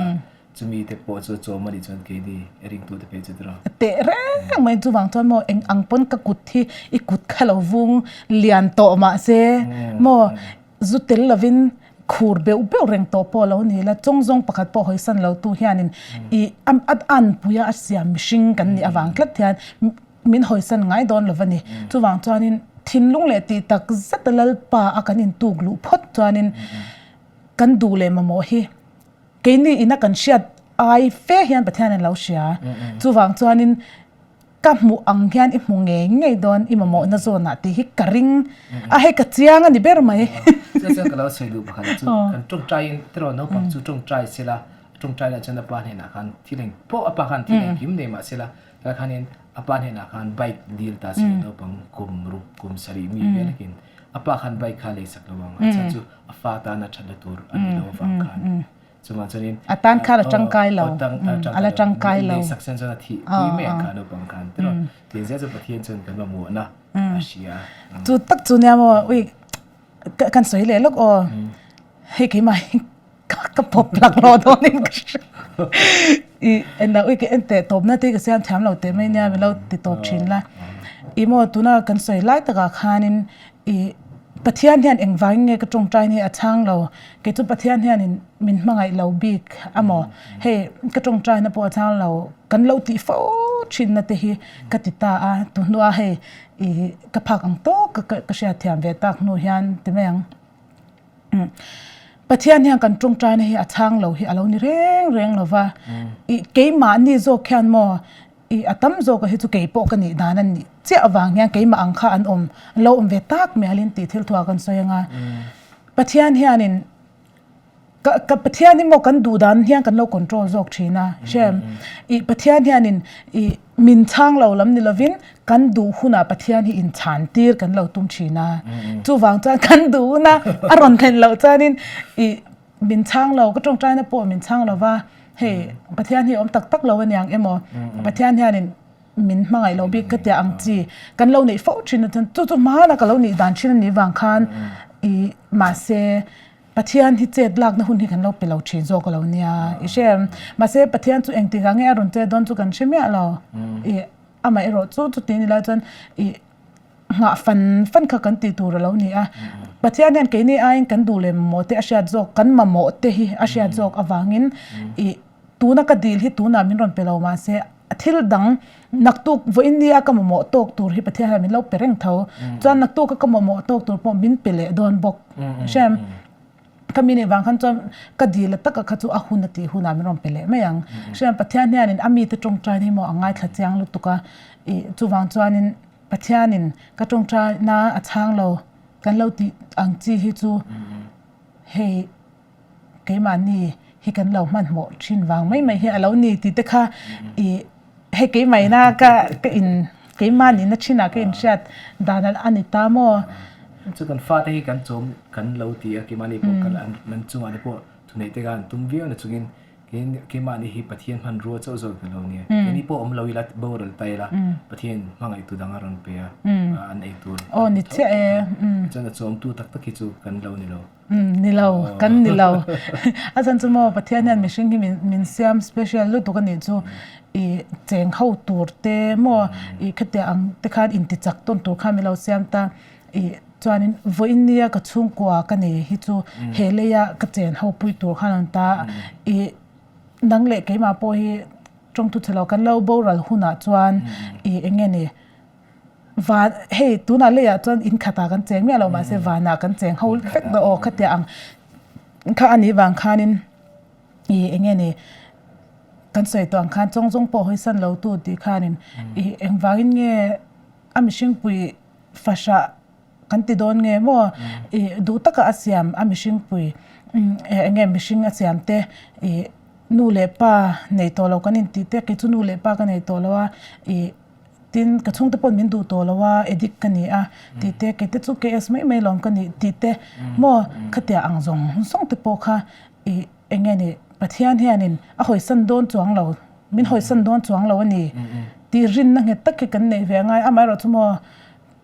Chumi te pawh chu chawm a nih chuan keini ringtu te phei chu tiraw. Teh reng mai chuvang chuan maw eng ang pawn ka kut hi i kut kha lo vung lian tawh mahse maw zu tel lovin khur beuh beuh reng tawh pawh lo ni la chawng zawng pakhat pawh hawisan lo tu hianin i a anpui a a siam mihring kan nih avang tlat hian min hawisan ngai dawn lo a ni. Chuvang chuanin thinlung leh tih tak zet a Lalpa a kan intuk luh phawt chuanin kan duh leh mamawh hi Keini ina kan hriat ai fe hian Pathian in lo hria. Chuvang chuanin ka hmuh ang hian i hmu ngei ngei dawn i mamawhna zawnah tih hi ka ring a, hei ka chiang a ni ber mai. Chuan chuan ka lo sawi duh pakhat chu kan tawngtaiin tiraw naupang chu tawngtai sela, tawngtai lah chuan a pa hnenah khan thil eng pawh a pa khan thil engkim nei mah sela tlai khanin a pa hnenah khan bike dil ta se naupang kum ruk kum sarih mi vel takin a pa khan bike kha lei sak lo ang a chhan chu a fa tana thatna tur a ni lo avang khan chuvang chuanin a tan khan a tangkai lo a la tangkai lo lei sak sen chuan a thih pui mai ang kha naupang khan tiraw tin zel chu Pathian chuan kan mamawhna a hria chu tak chu nia maw ui kan sawi leh lawk aw hei keimah hi ka pawp lak lo dawn in ka hria i eng ui ka en teh tawpna te ka siam thiam lo teh mai nia min lo ti tawp thin la i maw tuna kan sawi lai takah khanin i Pathian hian engvangin nge ka tawngtai hi a chhang lo kei chu Pathian hianin min hmangaih lo bik amaw hei ka tawngtaina pawh a chhang lo kan lo tih fo thinna te hi ka ti ta a tunhnua hei i ka phak ang tawk ka hriatthiam ve tak hnu hian ti mai ang. Pathian hian kan tawngtaina hi a chhang lo hi a lo ni reng reng lo va, i keimahni zawk hian maw i a tam zawk hi chu kei pawh ka nih dan a nih chiah avang hian keimah ang kha an awm an lo awm ve tak mialin tih thil thuah kan sawi ang a. Pathian hianin Ka ka Pathian hi maw kan duh dan hian kan lo control zawk thin a hrem ih Pathian hianin ih min chhang lo lam ni lovin kan duh hunah Pathian hi inchhan tir kan lo tum thin a chuvang chuan kan duh huna a rawn thlen loh chuanin ih min chhang lo ka tawngtaina pawh min chhang lo va hei Pathian hi a awm tak tak lo aniang emaw Pathian hianin min hmangaih loh bik ka tia ang chi kan lo neih fo thin a chuan chu chu hmana ka lo nih dan thin a nih vang khan ih mahse Pathian hi chet lakna hun hi kan lo pe lo thin zawk a lo nia i hre em? Mahse Pathian chu engtikah nge a rawn chet dawn chu kan hre miah lo. I amah erawh chu chuti ni lai chuan i nghah fan fan kha kan tih tur a lo ni a. Pathian hian keini aiin kan duh leh mamawh te a hriat zawk, kan mamawh te hi a hriat zawk avangin i tuna ka dil hi tunah min rawn pe lo mahse thil dang naktuk vawiin nia ka mamawh tawk tur hi Pathian hian min lo pe reng tho. Chuan naktuka ka mamawh tawk tur pawh min pe leh dawn bawk. Hrem ka mi nih vang khan chuan ka dil a taka kha chu a hun a tih hunah min rawn pe leh mai ang. Hrem Pathian hianin a mite tawngtai hi maw a ngaithla chiang lutuk a. Ih chuvang chuanin Pathianin ka tawngtaina a chhang lo kan lo tih ang chi hi chu hei keimahni hi kan lo hmanhmawh thin vang mai mai hi a lo ni tih te kha ih hei keimahina ka ka in keimah nihna thinah ka inhriat dan a ni ta maw. Chu kan fate hi kan chawm kan lo ti a keimahni pawh kan an chungah te pawh thuneih te kha an tum viau na chungin keimahni hi Pathian hmanrua chauh zawk ka lo nia. Keini pawh awm lo ila boral ta ila Pathian hmangaihtu dang a rawn pe a an ei tur. Aw ni chiah e. Chuan a chawmtu tak tak hi chu kan lo ni lo. Ni lo, kan ni lo. A chhan chu maw Pathian hian mihring hi min siam special lutuk a nih chu i cheng ho tur te maw i khatiang ang te khan inti chak tawn tur khan min lo siam ta. I chuanin vawiin nia ka chhungkua ka nei hi chu he leia ka chen ho pui tur khan an ta. I nang leh keimah pawh hi tawngthu chhe lo kan lo boral hunah chuan i eng nge ni Van hei tunah leiah chuan in khatah kan cheng miah lo mahse vanah kan cheng ho vek daw aw khatia ang kha a nih vang khanin ih eng nge ni kan sawi tawh ang khan chawng zawng pawh hawi san lo tu tih khanin ih engvangin nge a mihring pui fahrah kan ti dawn nge maw ih duh taka a siam a mihring pui eng nge mihring a siam te ih nu leh pa nei tawh lo kan intih te kei chu nu leh pa ka nei tawh lo a ih. Tin, ka chhungte paw'n min duh tawh lo a, addict ka ni a tih te, kei te chu KS mai mai lawm ka nih tih te maw khatia ang zawng zawng te pawh kha ih eng nge ni Pathian hianin a hawisan dawn chuang lo, min hawisan dawn chuang lo a ni tih rinna nghet tak hi kan neih ve a ngai. Amaherawhchu maw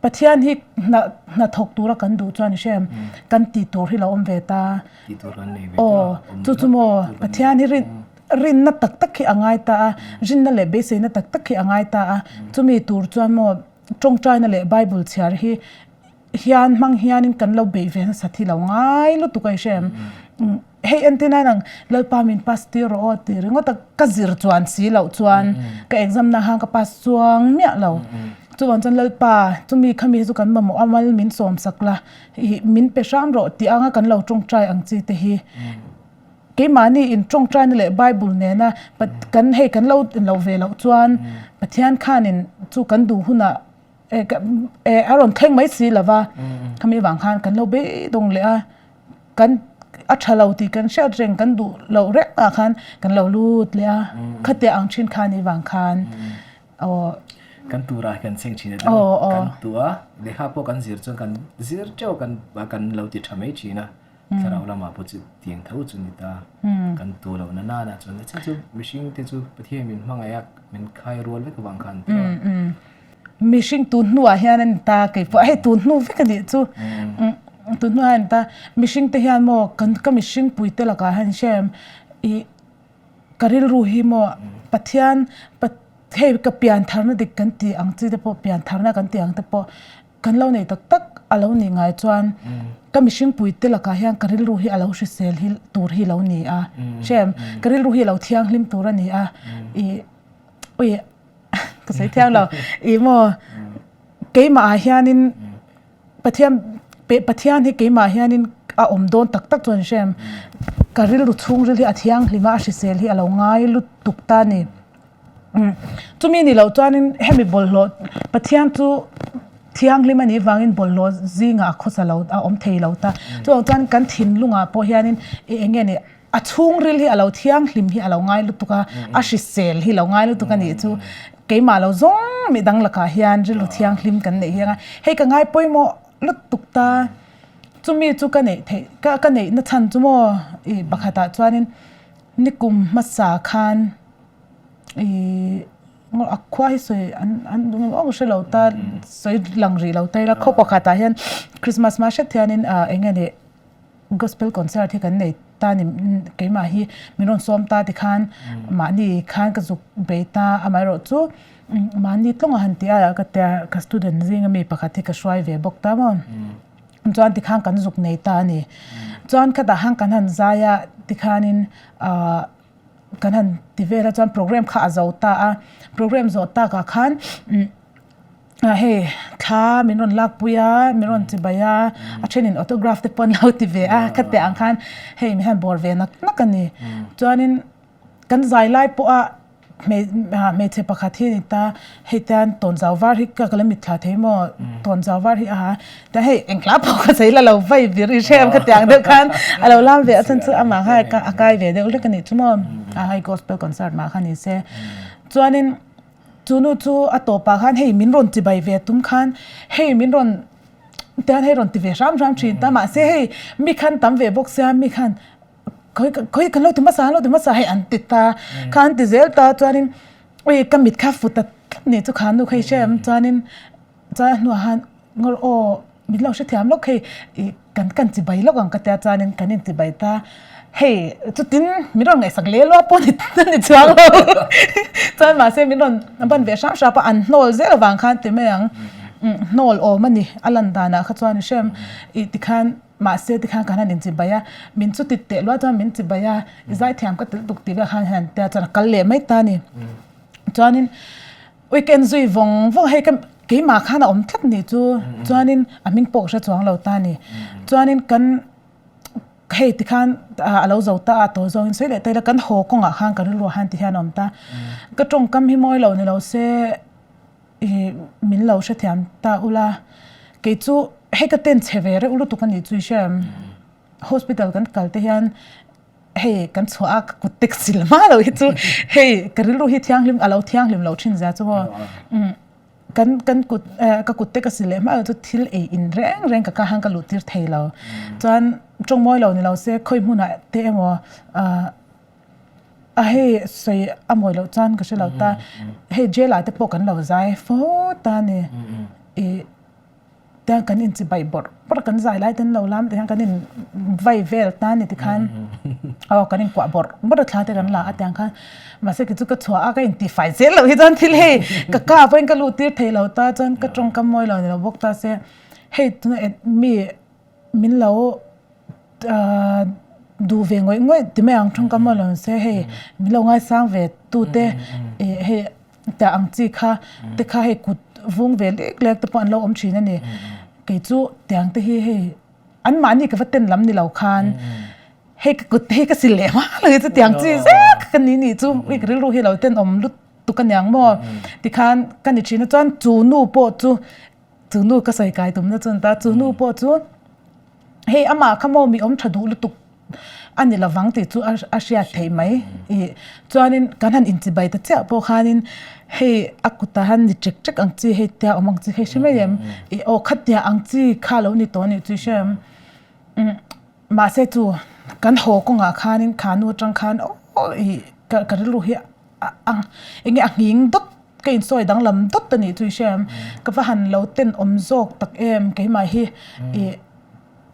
Pathian hi hna hna thawk tura kan duh chuan i hre em? Kan tih tur hi lo awm ve ta. Tih tur kan nei ve ta. Aw, chu chu maw Pathian hi rin rinna tak tak hi a ngai ta a, rinna leh beiseina tak tak hi a ngai ta a. Chumi tur chuan maw tawngtaina leh Bible chhiar hi hian hmang hianin kan lo beih ve nasa thi lo ngai lutuk a i hre em? Hei entir nan ang Lalpa min pass tir rawh aw ti ringawt a, ka zir chuan si loh chuan ka exam na khan ka pass chuang miah lo. Chuvang chuan Lalpa chumi khami hi chu kan mamawh a mal min sawm sak la, ih min pe hram rawh tih anga kan lo tawngtai ang chi te hi. Keimahni in tawngtaina leh Bible nena kan hei kan lo lo ve loh chuan Pathian khanin chu kan duh hunah a rawn thleng mai si lova, khami vang khan kan lo beidawng leh a. Kan a tha lo tih kan hriat reng kan duh loh reng ah khan kan lo lut leh a khatia ang thin kha ni vang khan aw Kan tur ah kan cheng thin a kan tua lehkha pawh kan zir chuan kan zir teuh kan kan lo ti tha mai thin a thlarau lamah pawh chu tiang tho chu ni ta kan tu loh na nana chuan a chhan chu mihring te chu Pathian min hmangaih a min khai rual vek avang khan Mihring tun hnuah hian a ni ta kei pawh hei tun hnu vek a nih chu tun hnuah hian a ni ta mihring te hian maw kan ka mihring pui te lakah hian hrem ih ka rilru hi maw Pathian hei ka pian tharna dik kan tih ang chi te pawh pian tharna kan tih ang te pawh kan lo nei tak tak a lo nih ngai chuan ka mihring pui te lakah hian ka rilru hi a lo hrisel hi tur hi lo ni a hrem ka rilru hi a lo thianghlim tur a ni a ih ui. Ka sawi thiang lo. Ih maw keimah ah hianin Pathian Pathian hi keimah ah hianin a awm dawn tak tak chuan hrem ka rilru chhungril hi a thianghlim a a hrisel hi a lo ngai lutuk ta a ni. Chumi ni loh chuanin hemi bawlhhlawh Pathian chu thianghlim a nih vangin bawlhhlawh zingah a khawsa lo a awm thei lo ta. Chuvang chuan kan thinlungah pawh hianin eng nge ni A chhungril hi a lo thianghlim hi a lo ngai lutuk a, a hrisel hi lo ngai lutuk a nih chu keimah lo zawng midang lakah hian rilru thianghlim kan neih hiang a, hei ka ngai pawimawh lutuk ta, chumi chu ka neih theih ka ka neihna chhan chu maw ih pakhatah chuanin nikum hmasa khan ih a khua hi sawi an an awm hre lo ta sawi lang rih lo ta ila khaw pakhatah hian Christmas hma hret hianin ah eng nge ni. Gospel concert hi kan nei ta ni keimah hi min rawn sawm ta tikhan mahni khan ka zuk bei ta amaherawh chu mahni tlawnga han tih aiah ka tia ka student zinga mi pakhat hi ka hruai ve bawk ta maw chuan tikhan kan zuk nei ta a ni chuan khatah khan kan han zai a tikhanin ahh kan han ti vel a chuan program kha a zo ta a program zawh takah khan Ah hei thla min rawn lak pui a min rawn chi bai a a thenin autograph te pawh an lo ti ve a khatiang ang khan hei mi hian bawr ve nak nak a ni chuanin kan zai lai pawha hmeichhe pakhat hi a ni ta hei tian tawnzau var hi ka la mitthla thei maw tawnzau var hi a ha tiang hei eng hla pawh ka sawi la lo vai vir i hrem khatiang deuh khan a lo lam ve a chhan chu amah kha a kai ve deuh hlek a nih chu maw a hei gospel concert mah kha ni se chuanin. Chu nu chu a tawpah khan hei min rawn chibai ve tum khan hei min rawn tian hei rawn ti ve hram hram thin ta mahse hei mi khan tam ve bawk sia mi khan khawi khawi kan lo ti hmasa an lo ti hmasa hei an ti ta kha an ti zel ta chuanin ui ka mit kha fut ta tlat ni chu kha nu kha i hre em chuanin Chuan a hnuah khan ngawr aw min lo hrethiam lawk hei ih kan kan chibai lawk ang ka tia chuanin kan inchibai ta hei chutin min rawn ngaihsak leh luah pawh a ni chuang lo chuan mahse min rawn ban ve hram hrap a an hnawl zel avang khan ti mai ang hnawl awm a ni a lan danah kha chuan i hrem ih tikhan mahse tikhan kan han inchibai a min chuti teh luah chuan min chibai a i zaithiam ka tel tuk tih vel khan han tia chuan a kal leh mai ta a ni chuanin. Weekend zui vawng vawng hei ka keimah khan a awm tlat nih chu chuanin a hming pawh ka hre chuang lo ta a ni chuanin kan hei tikhan a lo zo ta a tawi zawngin sawi leh ta ila kan haw kawngah khan ka rilru ah khan ti hian a awm ta ka tawngkam hi mawi lo ni lo se ih min lo hrethiam ta ula kei chu hei ka ten chhe ve reuh lutuk a nih chu i hria em hospital kan kal te hian. Hei kan chhuah a ka kut tek sil hma lo hi chu hei ka rilru hi thianghlim a lo thianghlim lo thin zia chu maw. Kan kan kut ka kut te ka si leh hma chu thil ei in reng reng ka kah khan ka luh tir thei lo. Chuan tawng mawi lo ni lo se khawi hmunah te emaw ah a hei sawi a mawi loh chuan ka hre lo ta. Hei jail ah te pawh kan lo zai fo ta a ni. Ih Tiang kan inchi baih bawrh bawrh kan zai lai ten lo lam tiang kan in vai vel ta ni tikhan aw kan in kuah bawrh bawrh a thla te kan la a tiang khan mahse kei chu ka chhuah a ka inti fai zel loh hi chuan thil hei ka ka pawhin ka lut tir thei lo ta chuan ka tawngkam mawi lo ni lo bawk ta se hei tuna mi min lo ahh duh ve ngawih ngawih ti mai ang tawngkam mawi lo ni se hei min lo ngaisang ve tu te ih hei. Tah ang chi kha te kha hei kut vung ve lek lek te pawh an lo awm thin a ni. Kei chu tiang te hi hei an mahni ka va ten lam ni lo khan hei ka kut te hi ka sil leh hma lo hi chu tiang chi zek ka ni nih chu ui ka rilru hi lo ten awm lutuk a niang maw tikhan ka ni thin a chuan chu nu pawh chu chu nu ka sawi kai tumna chu a ni ta chu nu pawh chu hei amah kha maw mi awm tha duh lutuk a ni lovang tih chu a hriat theih mai ih chuanin kan han inchibai ta chiah pawh khanin hei a kutah hian ni ṭek ṭek ang chi hei tia awm ang chi hei hre mai em ih aw khatia ang chi kha lo ni tawh a nih chu i hre em umm mahse chu kan haw kawngah khanin kha nu atang khan aw ih ka ka rilru hi a eng nge a nghing dawt ka insawi danglam dawt a nih chu i hre em ka va han lo tenawm zawk tak em keimah hi ih.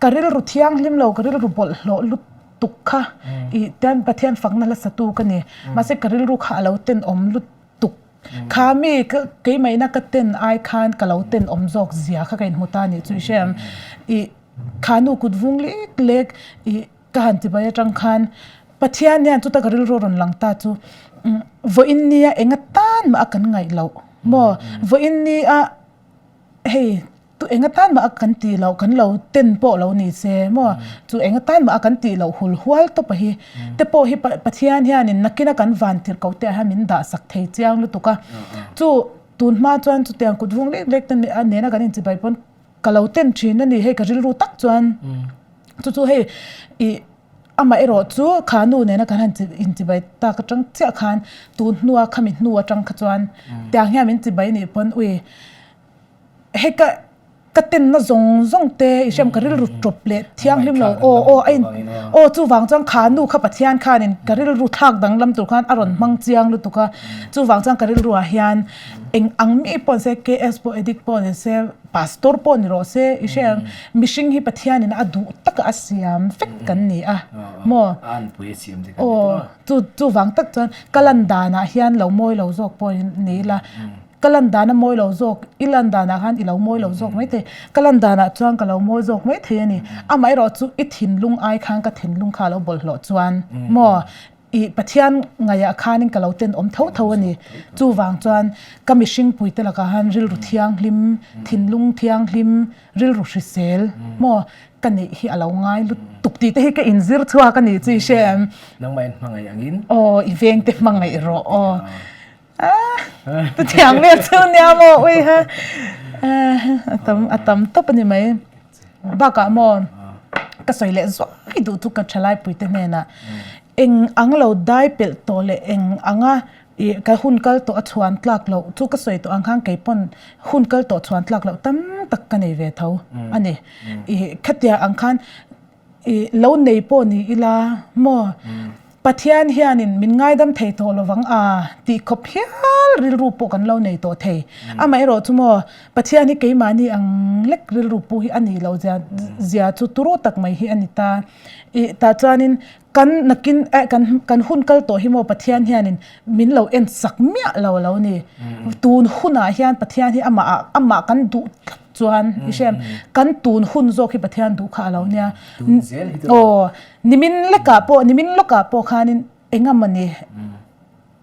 Ka rilru thianghlim lo, ka rilru bawlhhlawh lutuk kha ih tian Pathian fakna hla satu ka ni. Mahse ka rilru kha a lo tenawm lutuk. Kha mi ka keimahina ka ten ai khan ka lo tenawm zawk zia kha ka inhmu ta anih chu i hre em. Ih kha nu kut vung lek lek ih ka han ti mai atang khan Pathian hian chuta ka rilru a rawn lang ta chu vawiin nia enga tan mah a kan ngaih loh maw vawiin nia hei Tu eng atan mah a kan tih loh kan lo ten pawh lo ni se maw chu eng atan mah a kan tih loh hul hual tawp a hi te pawh hi Pathian hianin nakin a kan van tirh koh te ah hian min dah sak thei chiang lutuk a chu tun hma chuan chutiang kut vung lek lek te nena kan inchibai pawn ka lo ten thin a ni hei ka rilru tak chuan chu chu hei ih amah erawh chu kha nu nena kan han inchibai tak atang chiah khan tun hnua khami hnu atang kha chuan tiang hian min chibai nih pawn ui. Hei ka ka tenna zawng zawng te i hriam ka rilru tawp leh thianghlim lo aw aw a in aw chuvang chuan kha nu kha Pathian khanin ka rilru thlak danglam tur khan a rawn hmang chiang lutuk a chuvang chuan ka rilru ah hian eng ang mi pawh ni se KS pawh addict pawh ni se pastor pawh ni rawh se i hriam mihring hi Pathianin a duh taka a siam vek kan ni a maw aw chu chuvang tak chuan ka lan danah hian lo mawi lo zawk pawh ni ila. Ka lan dan a mawi lo zawk, i lan danah khan i lo mawi lo zawk mai thei. Ka lan danah chuan ka lo mawi zawk mai thei a ni. Amaherawh chu i thinlung ai khan ka thinlung kha a lo bawlhhlawh chuan maw i Pathian ngaihah khanin ka lo tenawm tho tho a ni. Chuvang chuan ka mihring puite lakah khan rilru thianghlim, thinlung thianghlim, rilru hrisel maw ka neih hi a lo ngai lutuk tih te hi ka inzir chhuak a ni chu i hre em? Nangmah in hmangaih angin. Aw, i vengte hmangaih rawh aw. Tu thiang vel chu nia maw ui ha a tam a tam tawp a ni mai bakah maw ka sawi leh zuai duh chu ka thalai pui te hnenah eng ang lo dai pelh tawh leh eng anga ih ka hun kal tawh a chhuan tlak loh chu ka sawi tawh ang khan kei pawn hun kal tawh chhuan tlak loh tam tak ka nei ve tho a ni ih khatiang ang khan. I lo nei pawh ni ila maw? Pathian hianin min ngaidam thei tawh lovang a tih khawp hial rilru pawh kan lo nei tawh thei. Amaherawh chu maw Pathian hi keimahni ang lek rilru pu hi a nih loh zia zia chu turu tak mai hi a ni ta. I tah chuanin kan nakin eh kan kan hun kal tawh hi maw Pathian hianin min lo en sak miah lo a lo ni. Tun hunah hian Pathian hi amah ah amah kan duh tlat. Chuan i hriam kan tun hun zawk hi Pathian duh kha a lo nia. Aw nimin lekah pawh nimin lawkah pawh khanin eng emawni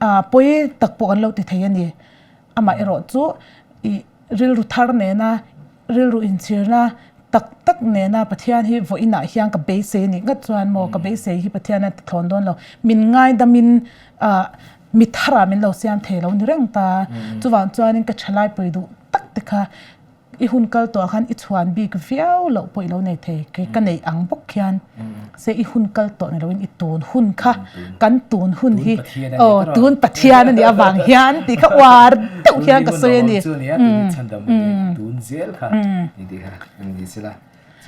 ah pawi tak pawh kan lo ti thei a ni. Amah erawh chu ih rilru thar nena rilru inchhirna tak tak nena Pathian hi vawiinah hian ka beisei a nih ngat chuan maw ka beisei hi Pathian a ti thlawn dawn lo. Min ngaidamin ah mi tharah min lo siam thei lo ni reng ta. Chuvang chuanin ka thalai pui duh tak te kha. i hun kal tawh ah khan i chhuan bik viau loh pawh i lo nei thei kei ka neih ang bawk khian se i hun kal tawh ni loin i tun hun kha kan tun hun hi aw tun Pathian a nih avang hian tih kha uar deuh hian ka sawi a ni.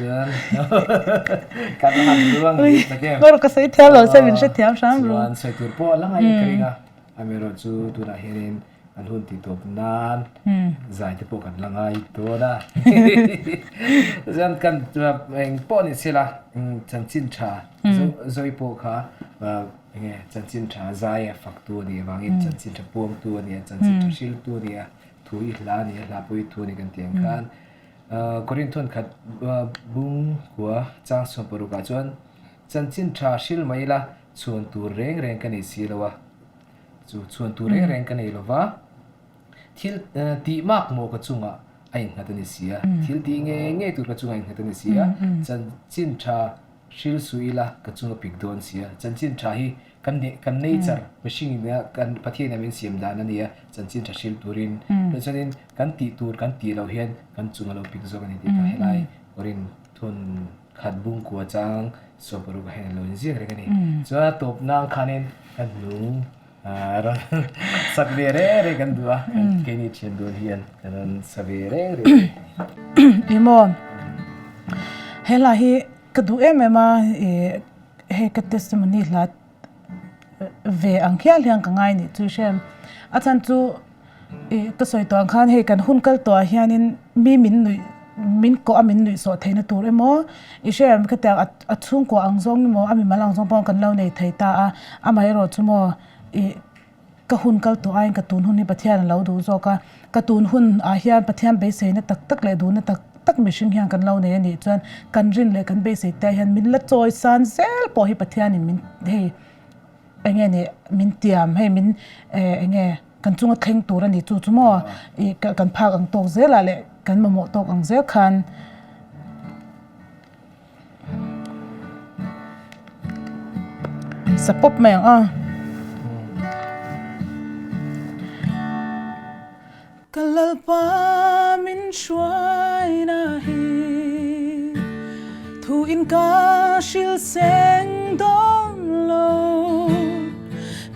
Chuan kan han luang leh tak em. Ngawr ka sawi thiam lo se min hre thiam hram ru. Chuan sawi tur pawh a la ngai ka ring a. Amaherawh chu tunah hianin an hun tih tawp nan zai te pawh kan la ngai dawn a. Chuan kan eng pawh ni se la chanchin tha Zoe pawh kha enge chanchin tha zai a fak tu a nih avangin chanchin tha puang tu a ni a, chanchin tha hril tu a ni a, thu i hla a ni a, hla pawh i thu a ni kan tih ang khan. Korinth khat bung kua chang chhuan parukah chuan chanchin tha hril mai ila chhuan tur reng reng ka nei si lo a, chu chhuan tur reng reng ka nei lo va, thil tih mak maw ka chungah a innghat a ni si a, thil tih ngei ngei tur ka chungah a innghat a ni si a, chanchin tha hril suh ila ka chunga pik dawn si a, chanchin tha hi Kan kan nature mihring in a kan Pathian in a min siam dan a nia chanchin tha hril turin chuanin kan tih tur kan tih loh hian kan chung a lo pik zawk a ni tih kha helai Korin thun khat bung kua chang sawparuk ah hian a lo inziak reng a ni. Chuan a tawp nang khanin kan hnung rawn sak ve reng reng kan duh a keini thian dun hian kan rawn sa ve reng reng a ni. Emaw helai hi ka duh em em a ih Hei ka testimony hla ve ang hial hian ka ngai nih chu hrem. A chhan chu ih ka sawi tawh ang khan hei kan hun kal tawh ah hianin mi min nuih min kawh a min nuih sawh theihna tur emaw i hrem khatiang a a chhungkua ang zawng emaw a mimal ang zawng pawh kan lo nei thei ta a amaherawh chu maw ih Ka hun kal tawh aiin ka tun hun hi Pathian a lo duh zawk a, ka tun hun ah hian Pathian beiseina tak tak leh duhna tak tak mihring hian kan lo nei a nih chuan kan rin leh kan beisei te ah hian min la chawi san zel pawh hi Pathianin min hei eng nge nih min tiam hei min eh eng nge kan chunga thleng tur a ni chu chu maw ih kan phak ang tawk zel ah leh kan mamawh tawk ang zel khan. Sa pawp mai ang a. Ka Lalpa min hruaina hi thu in ka hril seng dawn lo.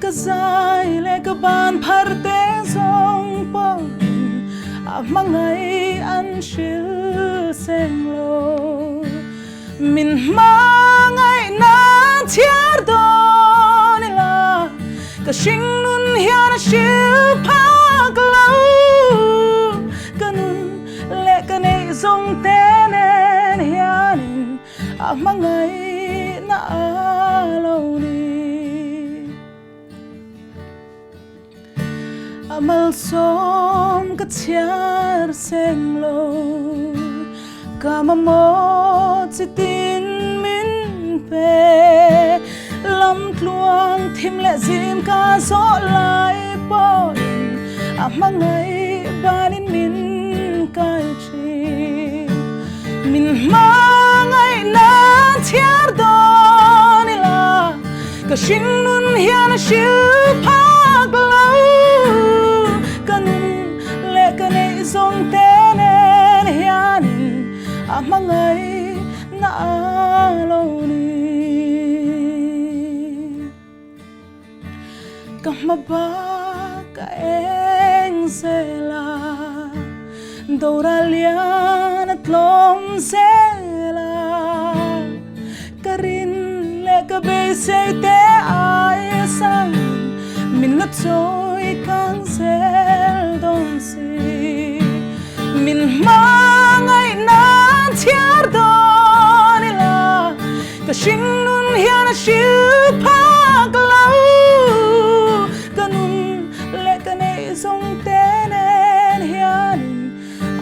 Ka zai leh ka ban phar te zawng pawhin a hmangaih an hril seng lo. Min hmangaih nan chhiar dawn ila ka hringnun hian a hril phak lo. Ka nun leh ka neih zawng te nen hianin A hmangaihna a lo ni. A malsawm ka chhiar seng lo, ka mamawh chitin min pe. Lamtluang thim leh zim ka zawh lai pawhin a hmangaih banin min kai thin. Min hmangaih nan chhiar dawn ila ka hringnun hian a hril phak lo. Ka nun leh ka neih zawng te nen hianin a hmangaih na a lo ni. Ka hma bak a eng zel a, Dora lian a tlawm zel a, Ka rin leh ka beisei te aia sangin min la chawi kang zel dawn si. Min hmangaih nan chhiar dawn ila, Ka hringnun hian a hril phak lo, ka nun leh ka neih zawng te nen hianin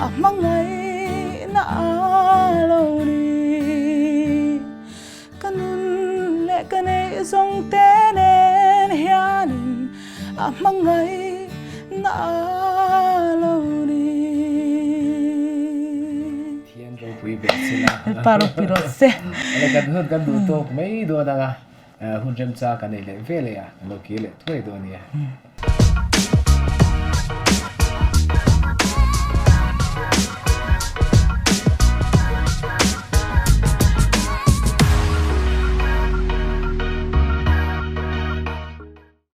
a hmangaihna a lo ni. Ka nun leh ka neih zawng te nen hianin a hmangaihna a lo ni. Thian ropui ber che la. Lalpa ropui rawh se. Ala kan hun kan duh tawk mai dawn anga hun remcha kan nei leh ve leh a, kan lo kir leh thuai dawn nia.